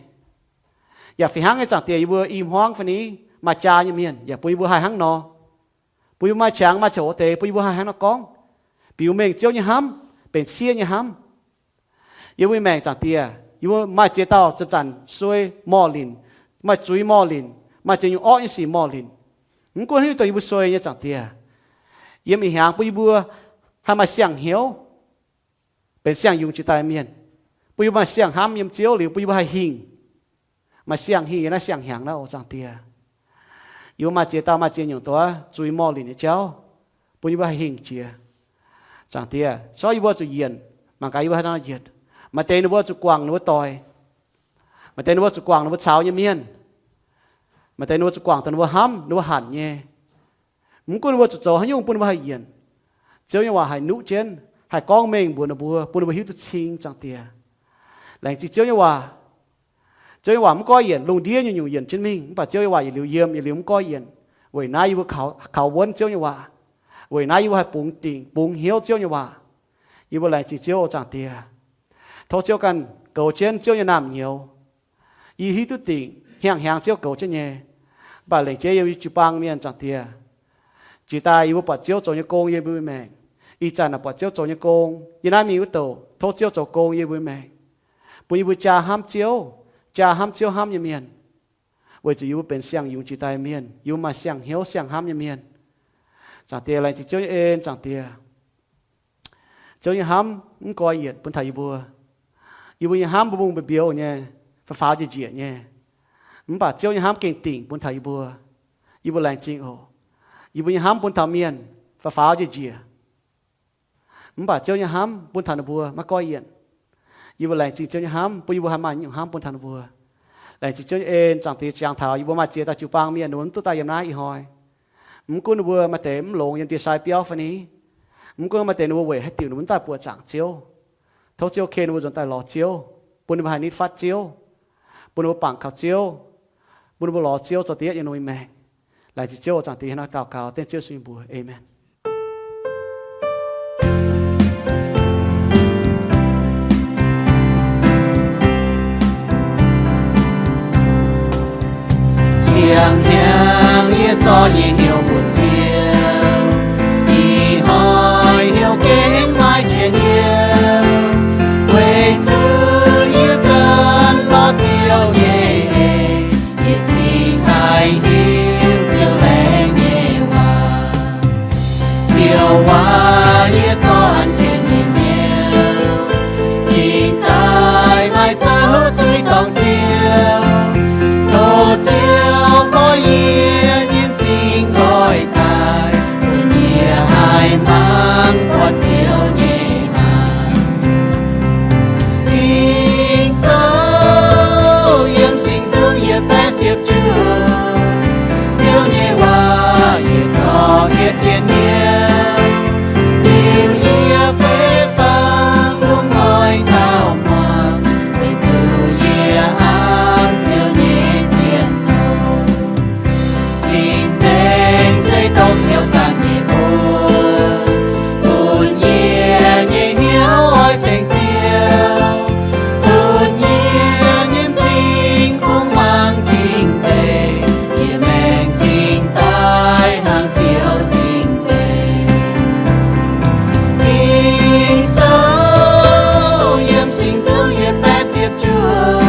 Yaac fih hnangv nyei, Zaangc Diex, yie mbuo i hmuangv fai ni maaih jaa nyei mienh, yaac bun yie mbuo haih hnangv nor. Bun yie mbuo maaih qangx maaih coc deix, bun yie mbuo haih hnangv nor gorngv, biux mengh Ziouv nyei hnamv, benx siev nyei hnamv. Yie mbuo nyei maengc, Zaangc Diex, yie mbuo maaih ziex dauh zanc-zanc suei morh linc, maaih zuiz morh linc, maaih ziex nyungc orqv nyei sic morh linc. Mv gunv haaix nyungc dongh yie mbuo suei nyei, Zaangc Diex, yiem ih hnyangx bun yie mbuo haih maaih siang-hnyouv, benx siang-yungz jiex daaih mienh, bun yie mbuo maaih siang-hnamv yiem Ziouv liuz, bun yie mbuo haih hingh, maaih siang hingh yiem naaiv siang-hnyangx naaiv oc, Zaangc Diex. Yie mbuo maaih ziex dauh maaih ziex nyungc doz zuiz morh linc nyei jauv, bun yie mbuo haih hingh jiex. Zaangc Diex, se gorngv yie mbuo zuqc yienc, mangc gaax yie mbuo haaix nor yienc. Maaih deix ninh mbuo zuqc guangc ninh mbuo doic. Maaih deix ninh mbuo zuqc guangc ninh mbuo caux nyei mienh. Maaih deix ninh mbuo zuqc guangc dongh ninh mbuo hnamv, ninh mbuo hanc nyei. Mv gunv ninh mbuo zuqc zoux haaix nyungc bun ninh mbuo haih yienc, Ziouv nyei waac haih nuqv jienv, haih gorngv mengh mbuox ninh mbuo, bun ninh mbuo hiuv duqv cing, Zaangc Diex. Laengz zingh Ziouv nyei waac. Ziouv nyei waac mv goiv yienc, lungh ndiev nyungc-nyungc yienc jienv mingh, mv baac Ziouv nyei waac yietc liuz yiem, yietc liuz mv goiv yienc. Weic naaiv yie mbuo kaux, kaux wuonv Ziouv nyei waac. Weic naaiv yie mbuo haih bungx dingc, bungx hnyouv Ziouv nyei waac. Yie mbuo laengz zingh Ziouv, o Zaangc Diex. Tov Ziouv ganh goux jienv Ziouv nyei naamh nyouz. Yie hiuv duqv dingc hnyangx-hnyangx Ziouv goux jienv nyei. Mv baac lengc jeiv yiem yie jiu-baang mienh, Zaangc Diex, jiex daaih yie mbuo buatc Ziouv zoux nyei gong yiem yie mbuo maengc. Ih zanc naaic buatc Ziouv zoux nyei gong yiem naaiv mingh wuov douc, tov Ziouv zoux gong yiem yie mbuo maengc, bun yie mbuo jaa hnamv Ziouv, jaa hnamv Ziouv hnamv nyei mienh. Weic zuqc yie mbuo benx siang-yungz jiex daaih mienh, yie mbuo maaih siang-hnyouv siang-hnamv nyei mienh. Zaangc Diex, laengz zingh Ziouv nyei en, Zaangc Diex. Ziouv nyei hnamv mv goiv yienc bun taux yie mbuo. Yie mbuo nyei hnamv mbungh-mbungh mbiouh nyei, faaux faaux njiec njiec nyei. Mv baac Ziouv nyei hnamv gengh dingc bun taux yie mbuo. Yie mbuo laengz zingh oc. Yie mbuo nyei hnamv bun taux mienh faaux faaux njiec njiec. Mv baac Ziouv nyei hnamv bun taux ninh mbuo maiv goiv yienc. Yie mbuo laengz zingh Ziouv nyei hnamv bun yie mbuo haih maaih nyungc hnamv bun taux ninh mbuo. Laengz zingh Ziouv nyei en, Zaangc Diex, ziangh taux yie mbuo maaih ziex dauh jiu-baang mienh, ninh mbuo mv duqv daaih yiem naaiv ih hnoi. Mv gunv ninh mbuo maaih deix mv longx yiem ndie-sai biauv fai ni, mv gunv maaih deix ninh mbuo weic haaix diuc ninh mbuo mv daaih buoqc zaangc Ziouv. Tov Ziouv ken ninh mbuo nzuonx daaih lorz Ziouv, bun ninh mbuo haih nitv fatv Ziouv, bun ninh mbuo bangc kaux Ziouv, bun ninh mbuo lorz Ziouv zoux da'yietv yiem ninh mbuo nyei maengc. Laengz zingh Ziouv, o Zaangc Diex, hnangv naaiv daux gaux dengv Ziouv Yesu nyei mbuox. Aamen. Siang-hnyangx yie zorqv nyei hnyouv bun Ziouv, ih hnoi hnyouv gengh maiv jiex nyouv, weic zuqc yie ganh lorz Ziouv nyei en, yie cingx haih hiuv Ziouv laengz nyei waac. Ziouv waac yie zorqv an jienv nyei hnyouv, cingx daaih maaih zouv zuiz dorngc Ziouv. Tov Ziouv goiv yie nyei m'zing nqoi daaih, bun yie haih mangc buatc Ziouv nyei hnaangx. Ging-Sou yiem singx nzung yietc baeqv ziepc juov, Ziouv nyei waac yietc corc hietv jienv hnyouv, ziux yie fei fangx lungh hnoi taux muangx, weic zuqc yie hnamv Ziouv nyei cien-ndoqv. Cing-nzengc se dongh Ziouv ganh nyei mbuox, bun yie nyei hnyouv oix ceng Ziouv, bun yie nyei m'zing kungx muangx cing-nzengc, yie maengc cingx daaih hnangv Ziouv cing-nzengc. Ging-Sou yiem singx nzung yietc baeqv ziepc juov,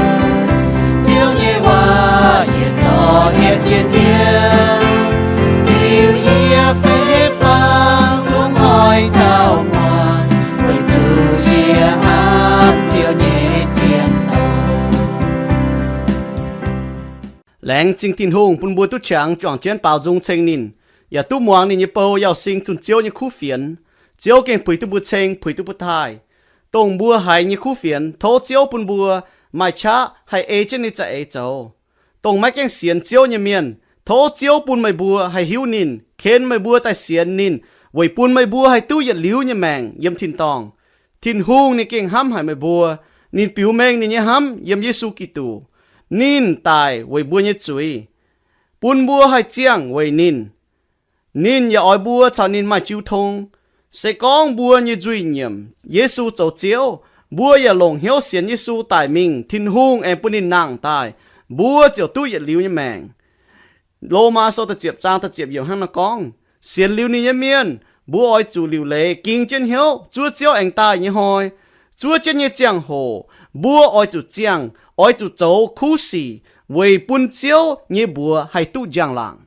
Ziouv nyei waac yietc corc hietv jienv hnyouv, ziux yie fei fangx lungh hnoi taux muangx, weic zuqc yie hnamv Ziouv nyei cien-ndoqv. Laengz zingh Tin-Hungh bun mbuo duqv qangx juangc jienv baaux nzung ceng ninh, yaac duqv muangx ninh nyei bou yauh sing zunh Ziouv nyei kuv fienx. Ziouv gengh puix duqv mbuo ceng, puix duqv mbuo taaih. Dongh mbuo haiz nyei kuv fienx, tov Ziouv bun mbuo maaih qaqv haih ei jienv ninh za'eix zoux. Dongh maiv gaengh sienx Ziouv nyei mienh, Tov Ziouv bun meih mbuo haih hiuv ninh, ken meih mbuo daaih sienx ninh, weic bun meih mbuo haih duqv yietc liuz nyei maengc yiem tin-dorngh. Tin-Hungh ninh gengh hnamv haic meih mbuo. Ninh biux mengh ninh nyei hnamv yiem Yesu Giduc. Ninh daic weic mbuo nyei zuiz, bun mbuo haih ziangh weic ninh. Ninh yaac oix mbuo caux ninh maaih jiu tong. Se gorngv mbuo nyei nzuih nyiemc Yesu zoux Ziouv, mbuo yaac longc hnyouv sienx Yesu daic mingh, Tin-Hungh aengx bun ninh nangh daaih, mbuo ziouc duqv yietc liuz nyei maengc. Lomaa Sou da'ziepc zaang da'ziepc yiemc hnangv naaiv gorngv, sienx liuz ninh nyei mienh, mbuo oix zuqc liuc leiz ging jienv hnyouv zuov Ziouv aengx daaih nyei hnoi. Zuov jienv nyei ziangh hoc, mbuo oix zuqc ziangh, oix zuqc zoux kuv sic weic bun Ziouv nyei mbuox haih duqv njang-laangc.